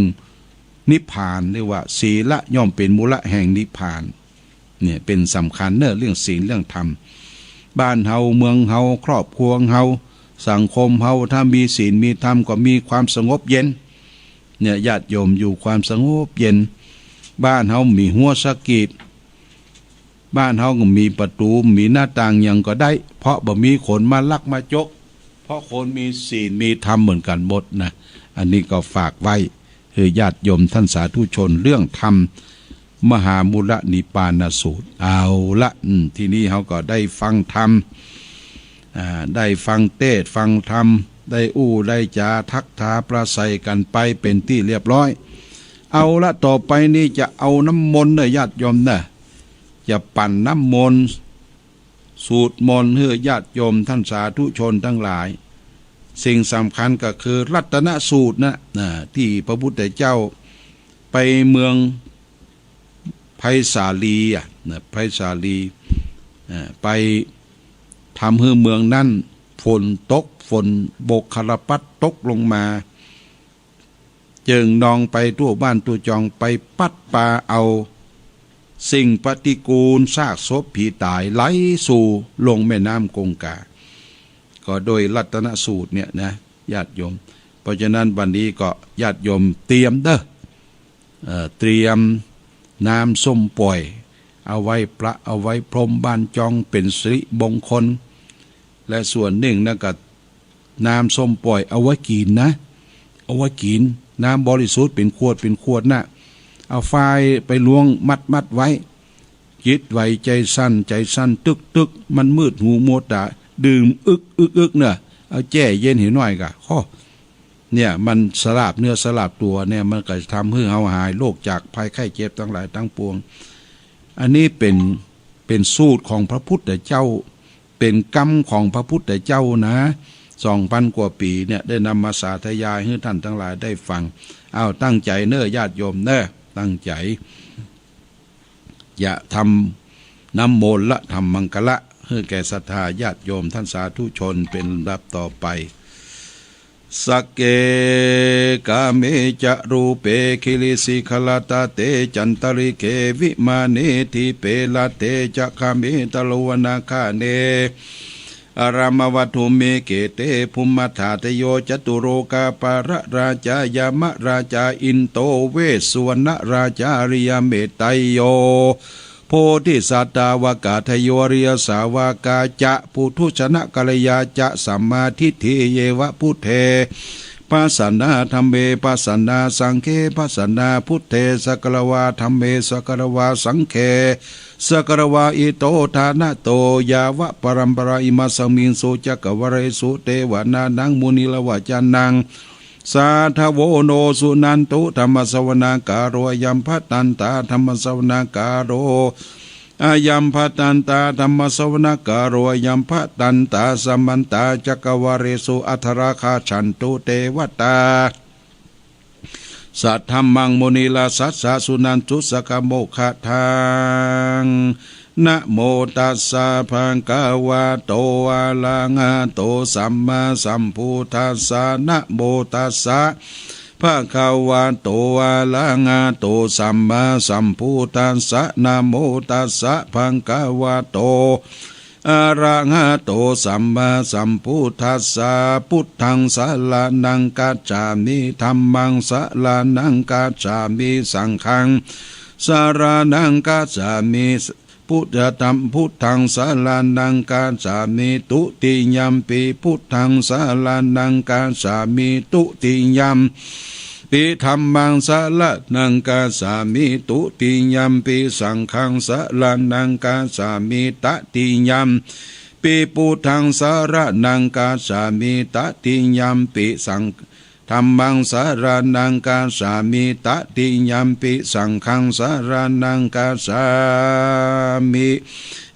นิพพาน เรียกว่าศีละย่อมเป๋นมูละแห่งนิพพาน เนี่ยเป๋นสำคัญเน่อ เรื่องศีลเรื่องธรรม บ้านเฮา เมืองเฮา ครอบครัวเฮา สังคมเฮา ถ้ามีศีลมีธรรมก็มีความสงบเย็น เนี่ยญาติโยม อยู่ความสงบเย็น บ้านเฮามีฮั้วสักกีด บ้านเฮาก็มีประตู๋ มีหน้าต่างหยังก็ได้ เพราะบ่มีคนมาลักมาจก เพราะคนมีศีลมีธรรมเหมือนกั๋นหมดนะ อันนี้ก็ฝากไว้ หื้อญาติโยมต้านสาธุชน เรื่องธรรมมหามูละนิพพานสูตร เอาละ อืม ทีนี้เฮาก็ได้ฟังธรรม อ่า ได้ฟังเตสน์ฟังธรรม ได้อู้ได้จ๋าทักทาปราศรัยกั๋นไปเป๋นตี้เรียบร้อย เอาละ ต่อไปนี้จะเอาน้ำมนต์เน่อญาติโยมเน่อ จะปั่นน้ำมนต์ สูตรมนต์หื้อญาติโยมต้านสาธุชนตังหลาย สิ่งสำคัญก็คือรัตนสูตรนะ นะ ตี้พระพุทธเจ้าไปเมืองไพศาลีอะ นะ ไพศาลี อ่า ไปทำหื้อเมืองนั้นฝนตก ฝนบกคารพัดตกลงมา จึ่งนองไปทั่วบ้านทั่วจอง ไปปัดปาเอาสิ่งปฏิกูล ซากศพผีต๋าย ไหลสู่ลงแม่น้ำคงคา ก็โดยรัตนสูตรเนี่ยนะ ญาติโยม เพราะฉะนั้นวันนี้ก็ญาติโยมเตรียมเด้อ เอ่อ เตรียมน้ำส้มป่อย เอาไว้ประ เอาไว้พรมบ้านจอง เป๋นสิริมงคล และส่วนนึ่งนะก็ น้ำส้มป่อยเอาไว้กิ๋นนะ เอาไว้กิ๋น น้ำบริสุทธิ์เป๋นขวดเป๋นขวดน่ะ เอาฝ้ายไปลวงมัดมัดไว้ จิตไหวใจ๋สั่น ใจ๋สั่นตึกตึก มันมืดหูมัวต๋า ดื่มอึกอึกอึกเน่อ เอาแจ้เย็นหื้อหน้อยก่ะ โอ้ เนี่ยมันสลาบเนื้อสลาบตั๋วเนี่ย มันก็จะทำหื้อเฮาหายโรคจากภัยไข้เจ็บตังหลายตังปวง อันนี้เป๋น เป๋นสูตรของพระพุทธเจ้า เป๋นกำของพระพุทธเจ้านะ สองพันกว่าปี๋เนี่ย ได้นำมาสาธยายหื้อต้านตังหลายได้ฟัง เอาตั้งใจ๋เน่อญาติโยมเน่อ ตั้งใจ๋ จะทำน้ำมนต์และทำมังคละ หื้อแก่ศรัทธาญาติโยมต้านสาธุชนเป๋นลำดับต่อไป สักเก กาเม จะ รูปเป กิริสิขรัตตะเต จันตะริเข วิมาเน ทีปเป รัตเต จะ คาเม ตะโลวนาคาเน อารามวัตถุมเม เขเต ภุมมัฏฐาเตโย จตุโลกาปาลราชา ยามราชา อินโต เวสสุวรรณราชา อริยเมตไตโย โพธิสัตตาวกาทโย อริยสาวกาจะ ปุถุชนกัลยาจะ สัมมาทิฏฐิเยวะ พุทเท พาสสะนะ ธัมเม พาสสะนะ สังฆัง พาสสะนะ พุทเท สักขะวา ธัมเม สักขะวา สังฆัง สักขะวา อิโต ทานะโต ยาวะปะรัมปะรา อิมัสสะมิงสุ จักกะวาเลสุ เตวะตานัง มุนีรวะจานัง สาธะโว โน สุนันตุ ธัมมะสะวะนะกาโล อะยัมภะตันตา ธัมมะสะวะนะกาโล อะยัมภะตันตา ธัมมะสะวะนะกาโล อะยัมภะตันตา สะมันตา จักกะวาเลสุ อะทะระ คัจฉันตุ เตวะตา สัทธัมมัง มุนีราสัสสะ สุนันตุ สักขะโมคขัง นะโมตัสสะ ภะคะวะโต อะระหะโต สัมมาสัมพุทธัสสะ นะโมตัสสะ ภะคะวะโต อะระหะโต สัมมาสัมพุทธัสสะ นะโมตัสสะ ภะคะวะโต อะระหะโต สัมมาสัมพุทธัสสะ พุทธัง สะระณัง คัจฉามิ ธัมมัง สะระณัง คัจฉามิ สังฆัง สะระณัง คัจฉามิ พุทธัง พุทธัง สะระณัง คัจฉามิ ตุติยัมปิ พุทธัง สะระณัง คัจฉามิ ตุติยัมปิ ธัมมัง สะระณัง คัจฉามิ ตุติยัมปิ สังฆัง สะระณัง คัจฉามิ ตติยัมปิ พุทธัง สะระณัง คัจฉามิ ตติยัมปิ สัง ธัมมัง สะระณัง คัจฉามิ ตติยัมปิ สังฆัง สะระณัง คัจฉามิ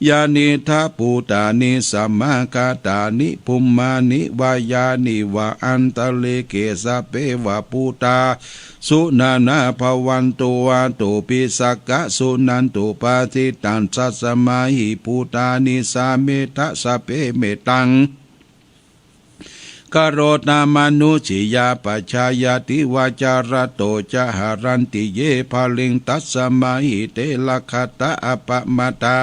ยานิ ทะ ภูตานิ สะมะกะตานิ ภุมมานิ วะยานิ วะ อันตะริกเข สะพเพ วะ ภูตา สุนันทา ภะวันตุ วะตุ ปิ สักขะ สุนันตุ ภะสิตัง ตัสสะมาหิ ภูตานิ สะเมทะ สะพเพ เมตัง กะโรตะ มะนุสสียา ปะชาญาติ วา จาระโต จะ หะรันติ เย บะลิง ตัสสะมาหิ เต รักขะตะ อะปะมาทา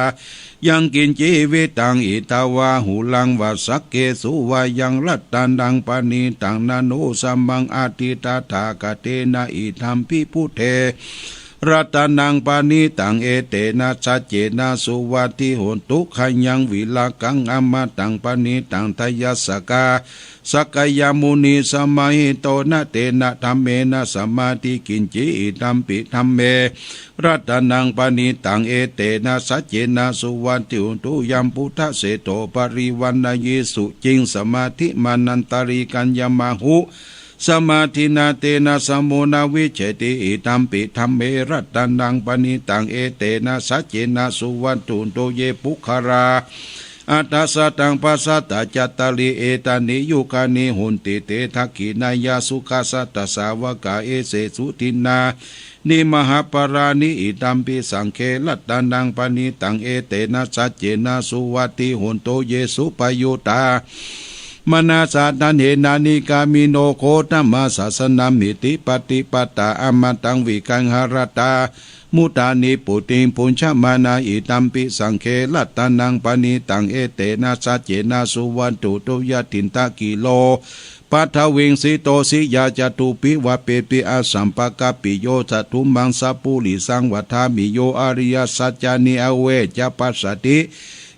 ยัง กิญ จี วิตัง อิทา วา หุรัง วา สักเข สุ วายัง รัตตะนัง ปะณีตัง นะ โน สะมัง อะติ ตะถาคะเตนะ อิทัมปิ บุตเท รัตตะนัง ปะณีตัง เอเตนะ สัจเจนะ สุวัตถิ โหนตุ ขะยัง วิรากัง อะมะตัง ปะณีตัง ทะยัสสะกา สักกะยะ มุนี สะมาหิโต นะ เตนะ ธัมเมนะ สะมาทิ กิญ จี อิทัมปิ ธัมเม รัตตะนัง ปะณีตัง เอเตนะ สัจเจนะ สุวัตถิ โหนตุ ยัม บุตทะเศโธ ปะริวะณะยิ สุจิง สะมาธิ มานันตะริกัญญะมะหุ สะมาธินา เตนะ สะโม นะ วิชชะติ อิทัมปิ ธัมเม รัตตะนัง ปะณีตัง เอเตนะ สัจเจนะ สุวัตถิ โหนตุ เย ปุคคะลา อัฏฐะ สะตัง ปะสะตะ จัตตาริ เอตานิ ยุคานิ โหนติ เต ทักขิณายา สุขัสสะ ตะ สาวะกา เอเตสุ ทินนา นิ มหะปะลานิ อิทัมปิ สังฆัง รัตตะนัง ปะณีตัง เอเตนะ สัจเจนะ สุวัตถิ โหนตุ เย สุปะยุตตา มะนะสะ ทัณเฮนะ นิกามิโน โคตมะสะสะนะ มิทธิ ปะติปะตา อะมะตัง วิกังหะระตา มุตา นิพพุติง ภุญชะมานา อิทัมปิ สังฆัง รัตตะนัง ปะณีตัง เอเตนะ สัจเจนะ สุวัตถิ โหนตุ ยะทินทะ กิโล ปัทวิง สิโต สิยา จตุปปิ วะเปปิ อะสัมปะกัปปิโย สะทุมมัง สะปุริสัง วัฏฐามิโย อะริยะสัจจานิ อเวจจะปัสสะติ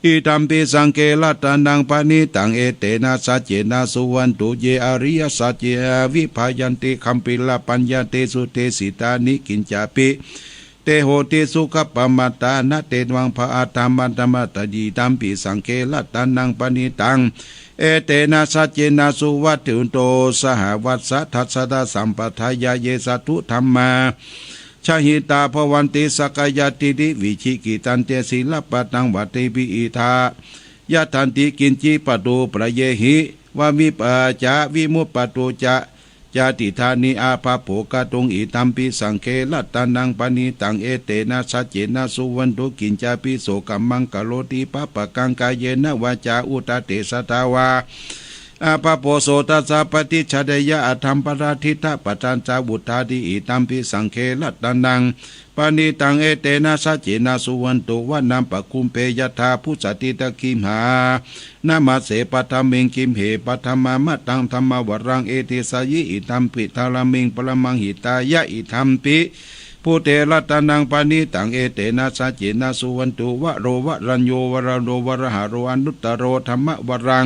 อิทัมปิ สังฆัง รัตตะนัง ปะณีตัง เอเตนะ สัจเจนะ สุวัตถิ เย อะริยะสัจจา วิภายันติ คัมปิละปัญญา เตสุ เตสิตานิ กิญจาปิ เต โหนติ สุขะปะมาทา นะ เตวัง ภะอะทะมะทะมะตะ อิทัมปิ สังฆัง รัตตะนัง ปะณีตัง เอเตนะ สัจเจนะ สุวัตถิ โหนตุ สะหะวัสสะ ทัสสะ ทะสัมปะทายา เย สะทุ ธัมมา ชะหิตา ภะวันติ สักกายัตถิ วิจิกิจตันติ สีลัปปะตัง วัตถิบิหิ ทะยัตถันติ กิญจิ ปะทู ปะเยหิ วะ วิปะจะ วิมุปปะตุ จะ จาติฏฐานิ อะภะโภ กะตุง อิทัมปิ สังฆัง รัตตะนัง ปะณีตัง เอเตนะ สัจเจนะ สุวัตถิ กิญจาปิ โสกัมมัง กะโรติ ปะปะกัง กาเยนะ วาจา อุตตะเตสะ ทะวา อะภะโภ โสตัสสะ ปะติจฉาดะยะ อะธัมภะระ ทิฏฐะปะทัญจะ วุฏฐาทิ อิทัมปิ สังฆัง รัตตะนัง ปะณีตัง เอเตนะ สัจเจนะ สุวัตถิ วะนะปะคุมเภ ยะถา พุสสะติ ทะขิมหา นะ มะเส ปะทะมิง ขิมเห ปะทะมะมะตัง ธัมมะวะรัง เอเตสะยิ อิทัมปิ ทะรมิง ปะรมัง หิตายะ อิทัมปิ บุตเท รัตตะนัง ปะณีตัง เอเตนะ สัจเจนะ สุวัตถิ วะโร วะรัญโญ วะระโด วะระหะโร อะนุตตะโร ธัมมะวะรัง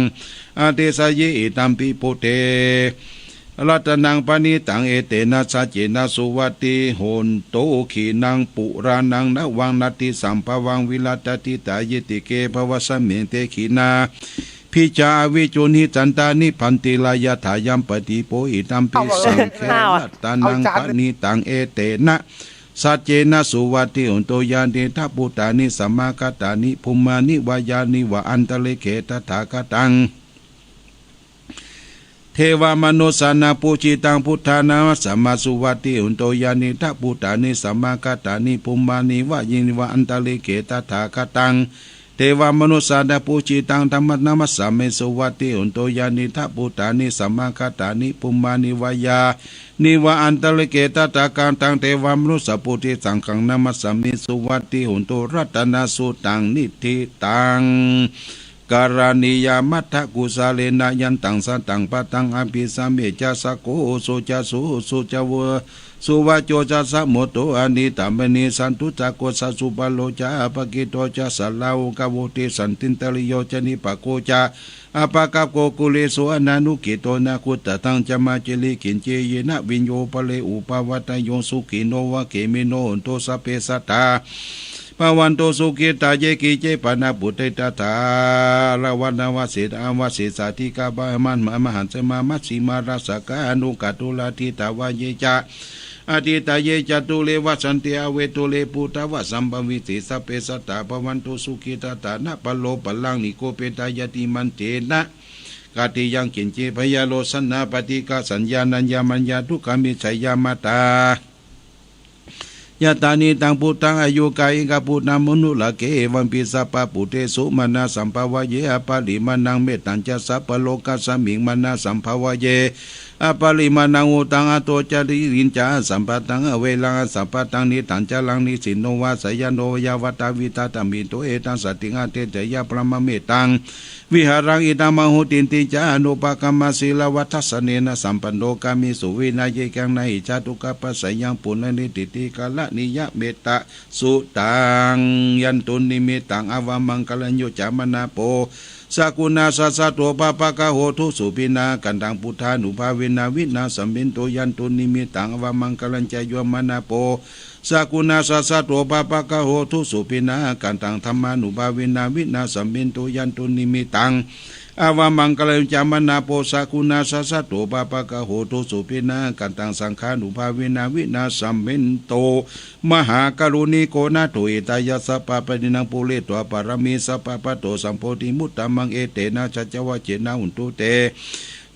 อะเตสะยิ อิทัมปิ บุตเท รัตนังปะณิตัง เอเตนะ สัจเจนะ สุวัตติโหนตุ ขีณัง ปุราณัง นวัง นัตถิสัมภวัง วิรัตติตายิติ เก ภวัสมิง เต ขีณา ภิชา อาวิจจุณหิ สันตานิ บันติรา ยะถา ยัมปะติ โปหิตัมปิ สังเข รัตนัง ปะณิตัง เอเตนะ สัจเจนะ สุวัตติโหนตุ ยานี ทัพพุตานิ สมาคตานิ ภุมมานิ วายานิ วะ อันตะลิเข ตถาคตัง เทวามนุสสานัง ปูจิตัง พุทธานัมมาสามา สุวัตติโหนตุ ยานี ทัพพุตานิ สมาคตานิ ภุมมานิ วายานิ วะ อันตะลิเข ตถาคตัง เทวามนุสสานัง ปูจิตัง ธัมมานัมมาสามา สุวัตติโหนตุ ยานี ทัพพุตานิ สมาคตานิ ภุมมานิ วายานิ วะ อันตะลิเข ตถาคตัง เทวามนุสสาปูจิสังฆัง นัมมาสามา สุวัตติโหนตุ รัตนสุตัง นิทธิตัง กะระณียามัทธะ กุสะเลนะ ยันตัง สะตัง ปะทัง อะภิสะเมจะ สะโก โสจะ สุ สุจะ วะ สุวะโจ จะ สะโมโต อะนิตถะมะเน สันตุสสะโก สะสุปะโล จะ อะปะกิตโต จะ สะลาหุกะ วุติ สันตินตะริโย จะ นิปปะโก จะ อะปะกัปโป กุเลสุ อะนานุกิตโต นะคุตตะตัง จะ มะเจริ กิญจิ เยนะ วิญโญ ปะเร อุปะวัตตะโย สุขิโน วะ เขมิโน โหนตุ สัพเพ สัตตา ภะวันตุ สุขิตา เย กิจเจ ปะนะ ปุตเต ตะถา ละวะนะ วะเส อะวะเสสา ติกา ปะหะ มะหะ มะหัสสะ มะ มัชฌิมา รัสสะกา อะนุกะตุลา ทิตาวะ เย จะ อะทิตา เย จะ ดูเร วะสันติ อะเว ดูเร ปูตะวะ สัมภะเวสี สัพเพ สัตตา ภะวันตุ สุขิตตา นะปะโร ปะรัง นิกูปปะตา ยะติมันเตนะ กะติยัง กิญจิ พยาโลสะนะ ปะฏิกาสัญญา นัญญามัญญา ทุกขามิจฉา ยามาตา ยัตตา นิตัง ปุตตัง อายุ กายิกัง ปุตตัง มะนุสสาเก เอวัมปิ สัพพะปุตเตสุ มานะสัมภะวะเย อะปะริมาณัง เมตตัญจะ สัพพะโลกัสสะมิง มานะสัมภะวะเย อะปะริมาณัง อุตัง อะโต จะ ริยิญจะ อะสัมภัทธัง อะเวรัง อะสัมภัทธัง นิตัญจรัง นิสินโน วะ สะยะโน วะ ยะวะทะ วิทัตถะมินโต เอตัง สันติง อะเทสะยะ พะมะเมตตัง วิหารัง อิทัง มะโหตินติง จะ อะนุปะกัมมะ สีลาวะทัสสะเนนะ สัมปันโน กาเมสุ วินะเยกัง นะหิ จะ ทุกขะปัสสะยัง ปุนะเรติติ กะระณียะ เมตตะสุตัง ยันตุนนิมิตตัง อะวะมังคะลัง โย จะ มะนะโป สะกุณาสะสะโต ปะปะกะโห ทุสุขินา กันตัง พุทธานุภาเวนะ วินาสะเมนตุ ยันตุนนิมิตตัง อะวะมังคะลัง จะ โย มะนะโป สะกุณาสะสะโต ปะปะกะโห ทุสุขินา กันตัง ธัมมานุภาเวนะ วินาสะเมนตุ ยันตุนนิมิตตัง อะวะมังคะลัง จะ มะนะโป สะกุณาสะสะโต ปะปะกะโห ทุสุขินา กันตัง สังฆานุภาเวนะ วินาสะเมนตุ มหากะรุณิโก นาโถ หิตายะ สัพพะปะริณัง ปูเรตวา ปะระเม สัพพะ ปะโต สัมโพธิมุตตะมัง เอเตนะ สัจจะวะเจนะ โหนตุ เต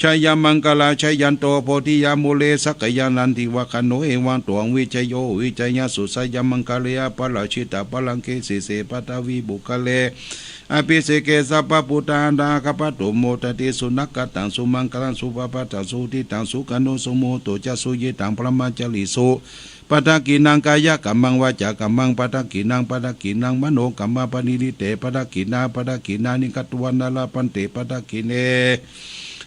ชะยะมังคะลา ชะยันโต โพธิยะ มูเล สักขะยัง นันทิวะคะโน เอวังตวัง วิชโย วิชยะสุ ชะยะมังคะเล อะปะราจิตะปะลังเก สีเส ปะทะวี ปุคคะเล อะภิเสเก สัพพะปุตตา อะคะปะโต โมทะติ สุนะกะตัง สุมังคะลัง สุปะปะทัง สุหุติตัง สุขะโน สุมุหุตโต จะ สุยิตัง บรมะจาริสุ ปะทักขิณัง กายะกัมมัง วาจากัมมัง ปะทักขิณัง ปะทักขิณัง มโนกัมมะปะนิทิเต ปะทักขิณา ปะทักขิณานิ กัตตวานะ ละพันเต ปะทักขิเณ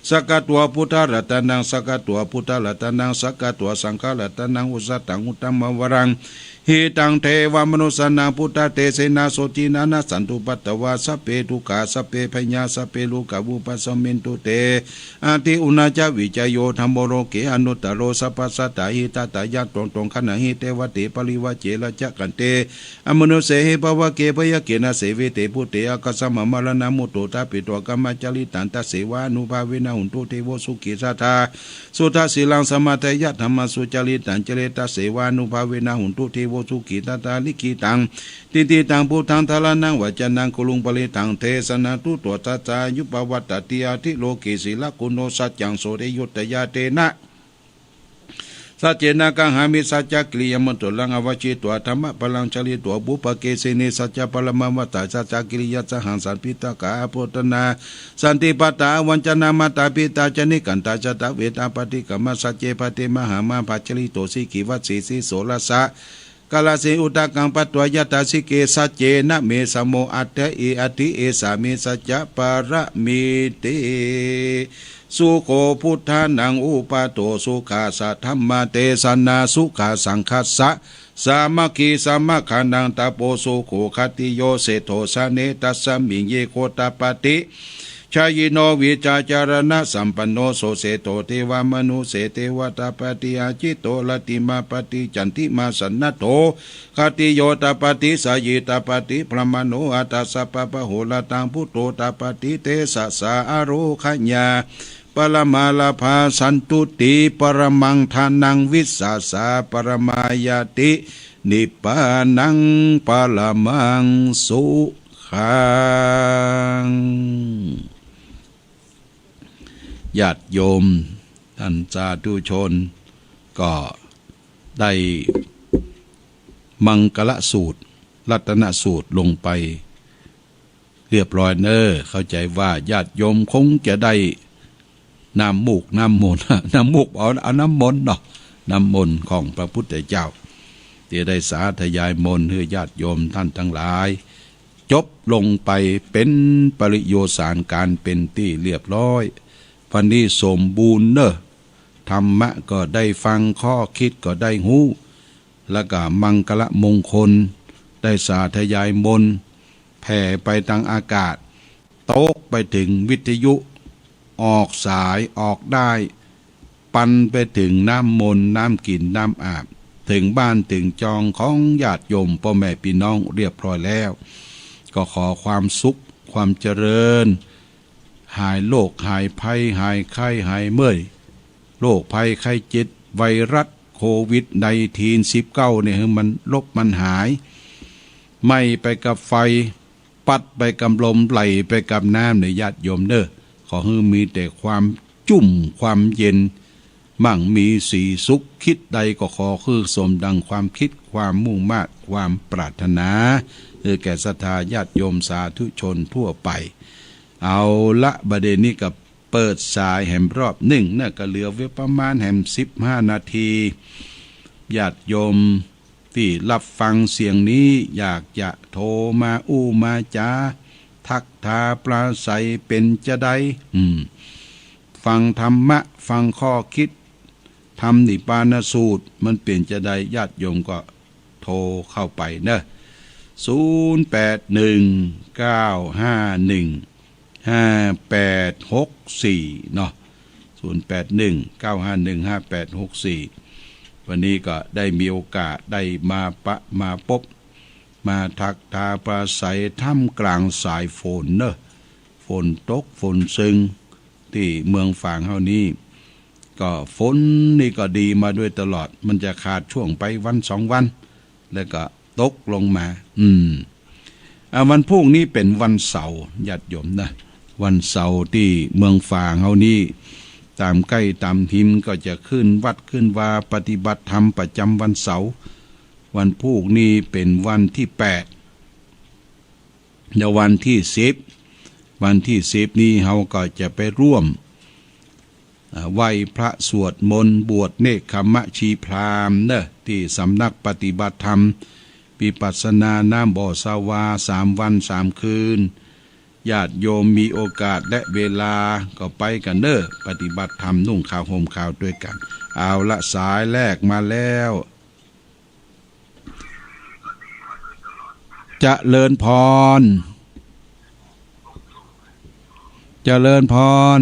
สะกะตวา พุทธะรัตนัง สะกะตวา พุทธะรัตนัง สะกะตวา สังฆะรัตนัง โอสะถัง อุตตมะวะรัง หิตัง เทวะมนุสสานัง พุทธะเตเสนะ โสตินะ นะสสันตุ ปัตตวา สัพเพ ทุกขา สัพเพ ภยา สัพเพ โรคา วุปัสสะเมนตุ เต อะทิ อุณา จะ วิชโย ธัมโม โลเก อนุตตะโร สัพพะสัตตา หิตะตะยะ โต โต ขะนะหิ เตวะเต ปะริวะเจระ จะ ขันเต อมนุสเสหิ ภะวะเก ภะยะเกนะ เสวิเต ภูเต อะคัสสะ มะ มะระณะมุตโต ทะปิโต กัมมะจาริตัง ตะเสวานุภาเวนะ โหนตุ เทโว สุขี สัตถา สุทะสีลัง สะมะทะยะ ธัมมัง สุจาริตัง จะเร ตะเสวานุภาเวนะ โหนตุ เทโว สุขี สัตถา ลิขิตัง ทิฏฐิตัง พุทธัง สะระณัง วัจจะนัง กุรุง ปะริตถัง เดสะนะ ตุโต สัจจายุ ปะวัตติ อะทิ โลเก สีละกุโณ สัจจัง โสเท โย ตะยะ เตนะ สัจเจนะ กังหามิ สัจจะกิริยัง มะตุลัง อะวะชิตวา ธัมมะปะลัง ชะลิตวา ปุพพะเกสินี สัจจะปะระมะวัตตา สัจจะกิริยา สะหัง สันติปะทา อะโพทะนา สันติปะทา อะวัญชนะ มาตา ปิตา จะ นิกันตา จะ ทะเวทา ปะฏิกะมะ สัจเจ ปะเท มะหามา พะ ชะลิโต สิกขิวะสี สีโส รสะ กะละเส อุทะกัง ปะตวา ยะตา สิกเข สัจเจนะ เม สะโม อะทะ เอ อะทิ เอสา เม สัจจะปะระมีติ สุโข พุทธานัง อุปาโท สุขัสสะ ธัมมะเตสะนา สุขัสสังฆัสสะ สามัคคี สะมะคะนัง ตะโป สุโข ขัตติโย เศรษโฐ สะเน ตัสสะมิง เย โคตะปะติ ชายิโน วิชชาจารณสัมปันโน โสเสโถ เทวมนุสเสเทวาตาปติ อาจิตโต รัตติมาปติ จันติมาสนทโถ ขัตติโยตาปติ สายีตาปติ พรหมโน อัตถสัพพะโหรตัง พุทโธตาปติ เตสะสา อาโรคยา ปรมาลาภา สันตุติ ปรมังธนัง วิสสาสา ปรมายาติ นิพพานัง ปรมังสุขัง ญาติโยมท่านสาธุชน ก็ได้มังคละสูตร รัตนสูตรลงไปเรียบร้อยเน้อ เข้าใจ๋ว่าญาติโยมคงจะได้น้ำมูกน้ำมนต์ น้ำมูก เอา เอาน้ำมนต์เนาะ น้ำมนต์ของพระพุทธเจ้า ตี้ได้สาธยายมนต์หื้อญาติโยมท่านตังหลาย จบลงไปเป๋นปริโยสารก๋านเป๋นตี้เรียบร้อย วันนี้สมบูรณ์เน้อ ธรรมะก็ได้ฟัง ข้อคิดก็ได้ฮู้ แล้วก็มังคละมงคล ได้สาธยายมนต์ แผ่ไปตางอากาศ ตกไปเถิงวิทยุ ออกสายออกด้าย ปันไปเถิงน้ำมนต์ น้ำกิ๋น น้ำอาบ เถิงบ้านเถิงจองของญาติโยมป้อแม่ปี้น้องเรียบร้อยแล้ว ก็ขอความสุข ความเจริญ หายโรค หายภัย หายไข้ หายเมื่อย โรคภัยไข้เจ็บ ไวรัสโควิดไนทีน สิบเก้า เนี่ย หื้อมันลบมันหาย ไหม้ไปกับไฟ ปั๊ดไปกับลม ไหลไปกับน้ำเน้อ ญาติโยมเน้อ ขอหื้อมีแต่ความจุ่มความเย็น มั่งมีสีสุข คิดใดก็ขอหื้อสมดังความคิด ความมุ่งมาด ความปรารถนา หื้อแก่ศรัทธาญาติโยมสาธุชนทั่วไป เอาละ บ่าเดี่ยวนี้ก็เปิดสายแหมรอบนึ่งเน้อ ก็เหลือไว้ประมาณแหมสิบห้านาที ญาติโยม ตี้ฮับฟังเสียงนี้ อยากจะโทรมาอู้มาจ๋า ทักทาปราศรัยเป๋นจาใด อืม ฟังธรรมะ ฟังข้อคิด ธรรมนิพพานสูตร มันเป๋นจาใด ญาติโยมก็โทรเข้าไปเน้อ ศูนย์แปดหนึ่ง เก้าห้าหนึ่ง ห้าแปดหกสี่ เนาะ ศูนย์แปดหนึ่ง เก้าห้าหนึ่ง ห้าแปดหกสี่ วันนี้ก็ได้มีโอกาสได้มาปะ มาปบ มาทักทาปราศรัยท่ามกลางสายฝนเน้อ ฝนตก ฝนซึง ตี้เมืองฝางเฮานี้ ก็ฝนนี่ก็ดีมาโดยตลอด มันจะขาดช่วงไปวันสองวัน แล้วก็ตกลงมา อืม อ่า วันพูกนี้เป๋นวันเสาร์ ญาติโยมนะ วันเสาร์ตี้เมืองฝางเฮานี้ ต๋ามใก้ต๋ามฮิมก็จะขึ้นวัดขึ้นวาปฏิบัติธรรมประจ๋ำวันเสาร์ วันพูกนี้เป๋นวันตี้แปด แล้ววันตี้สิบ วันตี้สิบนี้เฮาก็จะไปร่วม อ่า ไหว้พระสวดมนต์บวชเณกขมะชีพราหมณ์เน้อ ตี้สำนักปฏิบัติธรรมวิปัสสนาน้ำบ่อสะวา สามวันสามคืน ญาติโยมมีโอกาสและเวลาก็ไปกั๋นเน้อ ปฏิบัติธรรมนุ่งขาวห่มขาวตวยกั๋น เอาละ สายแรกมาแล้ว เจริญพร เจริญพร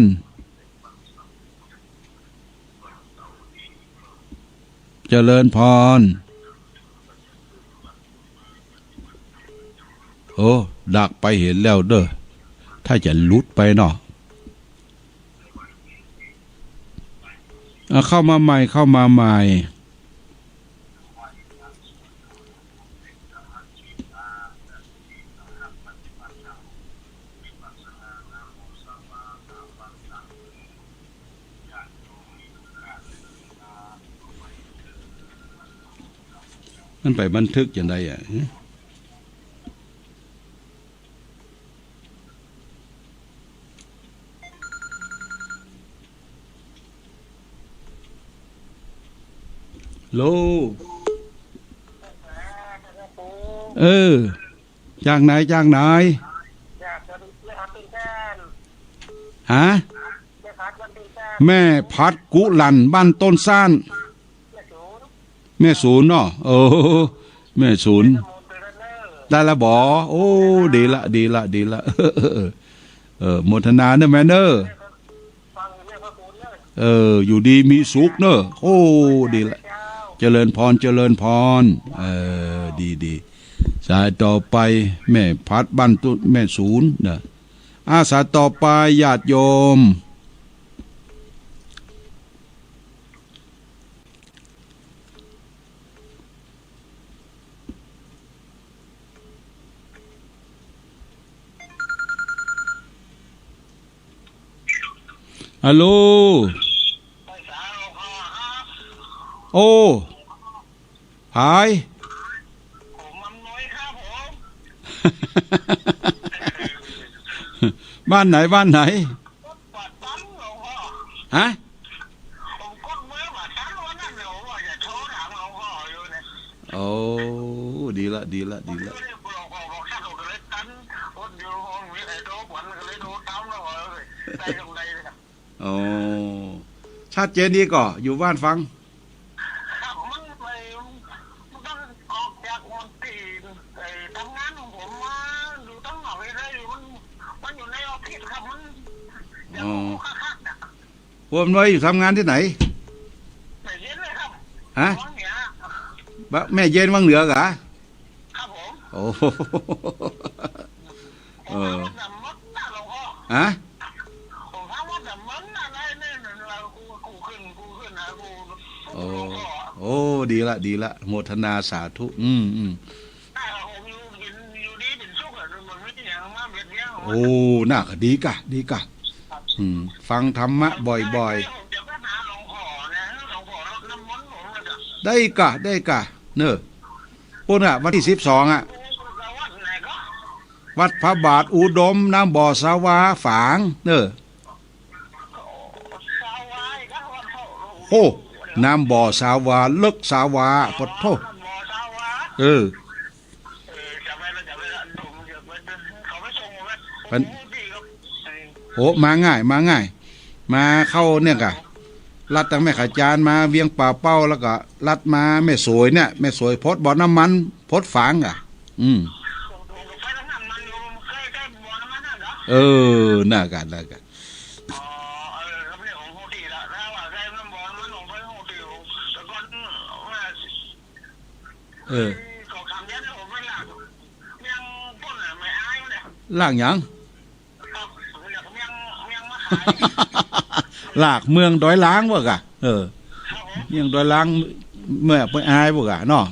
เจริญพร โอ้ ดักไปเหียแล้วเน้อ ถ้าจะหลุดไปเนาะ อ่ะ เข้ามาใหม่ เข้ามาใหม่ มันไปบันทึกจังใดอะ โล เออ จากไหน จากไหน ฮะ แม่ผัดกุหลั่น บ้านต้นซ่าน แม่สูนเนาะ เออ แม่สูน ได้ละบ่ โอ้ ดีละ ดีละ ดีละ เออ เออ โมทนาเน่อแม่เน่อ เออ อยู่ดีมีสุขเน่อ โอ้ ดีละ เจริญพร เจริญพร เออ ดี ดี สายต่อไป แม่พัดบ้านตุ แม่สูนเน่อ อา สายต่อไป ญาติโยม ฮัลโหล โอ้ ผาย บ้านไหน บ้านไหน ฮะ โอ้ ดีละ ดีละ ดีละ โอ้ ชัดเจนดีก่อ อยู่บ้านฟัง ครับ มันไป มันต้องออกจากมันที่ ไอ้ทำงานของผมมา อยู่ตั้งนอกไม่ได้ มัน มันอยู่ในออฟฟิศครับ มัน อ๋อ คักๆ น่ะ พวกน้อยอยู่ทำงานที่ไหน แม่เย็นเลยครับ ฮะ วังเหนือ บะ แม่เย็นวังเหนือกะ ครับผม โอ้ เออ ผมทำวัดดำเมินน่ะหลวงพ่อ ฮะ ผมทำวัดดำเมินน่ะ ใน ใน ใน กู กูขึ้น กูขึ้นนะ กู โอ้ หลวงพ่อ โอ้ ดีละ ดีละ โมทนาสาธุ อืม อืม แต่ผมอยู่ อยู่ อยู่ดีเป็นสุขอะ มันไม่มีอย่างมาเบียดเบียนผม โอ้ น่าก็ดีกะ ดีกะ อืม ฟังธรรมะบ่อยๆ ผมจะไปหาหลวงพ่อนะ หลวงพ่อรดน้ำมนต์ผมนะจ๊ะ ได้กะ ได้กะ เนอะ ปู๊นอะ วันที่สิบสองอะ วัดพระบาทอุดม น้ำบ่อสาวาฝาง เนอะ โอ้ น้ำบ่อสาวา เลิกสาวา ปะโธ่ เออ เพิ่น โอ้ มาง่าย มาง่าย มาเข้าเนี่ยกะ ลัดตังแม่ขจานมาเวียงป่าเป้า แล้วก็ลัดมาแม่สวยเนี่ย แม่สวยปดบ่อน้ำมัน ปดฝางกะ อืม เออ น่ากะ น่ากะ เออ ลากหยัง ลากเมืองดอยล้างว่ากะ เออ เมืองดอยล้าง เมืองไปอายว่ากะเนาะ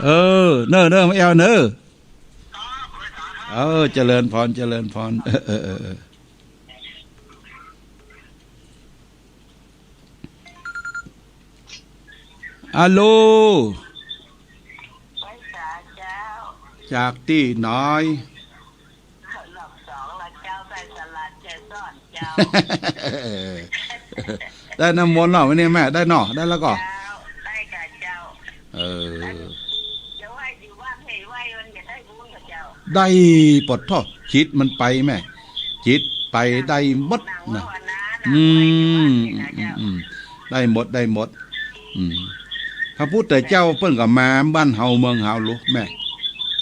เออ เน่อ เน่อ มาแอวเน่อ เออ เจริญพร เจริญพร เออ เออ เออ เออ อะโหล ไปสาเจ้า จากตี้ไหน รอบสองละเจ้า ไปสลัดแกซ่อนเจ้า ได้น้ำมนต์เนาะวันนี้แม่ ได้เนาะ ได้แล้วก่อ เจ้า ได้กะเจ้า เออ จะไหว้อยู่วัดไหนไหว้มันจะได้บุญกะเจ้า ได้ปะโธ่ จิตมันไปแม่ จิตไปได้หมดนะ อืม อืม อืม ได้หมด ได้หมด อืม พระพุทธเจ้าเปิ้นก็มาบ้านเฮาเมืองเฮาลูกแม่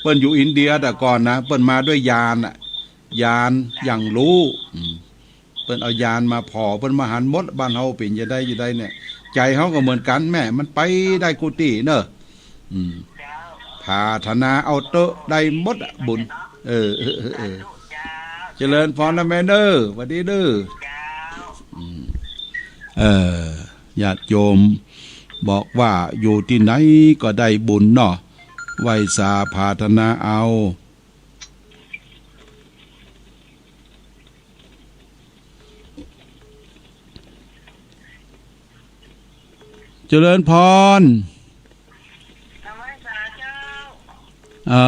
เปิ้นอยู่อินเดียแต่ก่อนนะ เปิ้นมาด้วยญาณอะ ญาณอย่างฮู้ อืม เปิ้นเอาญาณมาผ่อ เปิ้นมาหันหมด บ้านเฮาเป๋นจะใดจะใดเนี่ย ใจ๋เฮาก็เหมือนกั๋นแม่ มันไปได้กู้ตี้เน่อ อืม ผาถนาเอาเต๊อะ ได้หมดอะบุญ เออ เออ เออ เออ เจริญพรนะแม่เน่อ หวัดดีเน่อ อืม เออ ญาติโยมบอกว่าอยู่ตี้ไหนก็ได้บุญเนาะ ไหว้สาผาถนาเอา เจริญพร นมัสการเจ้า เอ่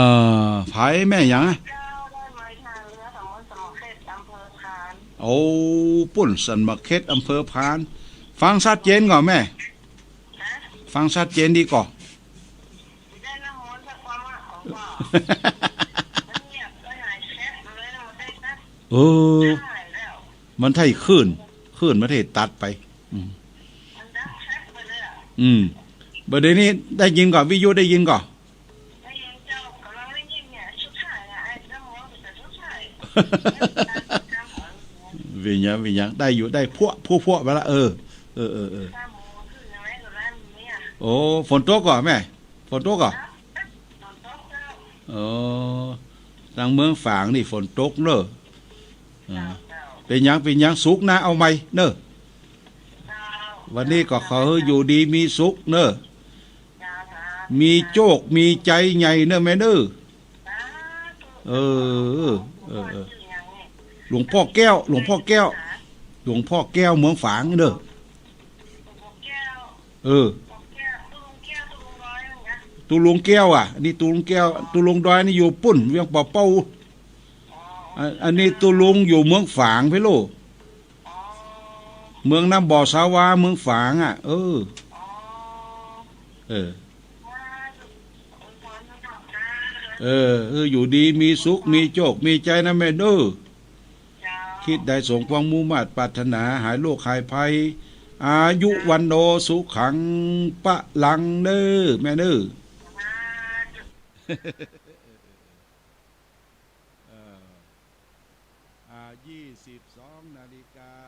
อ ใผแม่หยังอะ เจ้า ได้มาทางเรือสมุทรสาคร อำเภอพาน โอ้ ปุ้นสาคร อำเภอพาน ฟังชัดเจนก่อแม่ ฮะ ฟังชัดเจนดีก่อ ได้น้ำมนต์สักความว่าของพ่อ มันเงียบไปหลายแคปเลย มันได้สัก เออ ใช่แล้ว มันไถ่คลื่น คลื่นมันไถ่ตัดไป อืม มันดับแคปไปเลยอะ อืม บ่าเดี๋ยวนี้ได้ยินก่อ วิทยุได้ยินก่อ ได้ยินเจ้า กำลังได้ยินเนี่ย ชุดถ่ายอะ ไอ้น้ำม เป๋นหยัง เป๋นหยัง ได้อยู่ ได้พัว พัว พัวไปละ เออ เออ เออ เออ โอ้ ฝนตกก่อแม่ ฝนตกก่อ อ๋อ ตางเมืองฝางนี่ฝนตกเนอะ อ่า เป๋นหยัง เป๋นหยัง สุขนะ เอาใหม่เนอะ วันนี้ก็ขอหื้ออยู่ดีมีสุขเนอะ มีโจค มีชัยใหญ่เนอะแม่เนอะ เออ เออ เออ เออ หลวงพ่อแก้ว หลวงพ่อแก้ว หลวงพ่อแก้วเมืองฝางเนอะ เออ ตุ๊ลุงแก้วอ่ะ อันนี้ตุ๊ลุงแก้ว ตุ๊ลุงดอยนี่อยู่ปุ้น เวียงป่าเป้า อัน อันนี้ตุ๊ลุงอยู่เมืองฝาง เปียโล เมืองน้ำบ่อสาวา เมืองฝางอ่ะ เออ เออ เออ เออ อยู่ดีมีสุข มีโจค มีชัยนะแม่เนอะ เจ้า คิดใดสมความมุ่งมาดปรารถนา หายโรคหายภัย อายุวัณโณสุขัง พลังเนอะ แม่เนอะ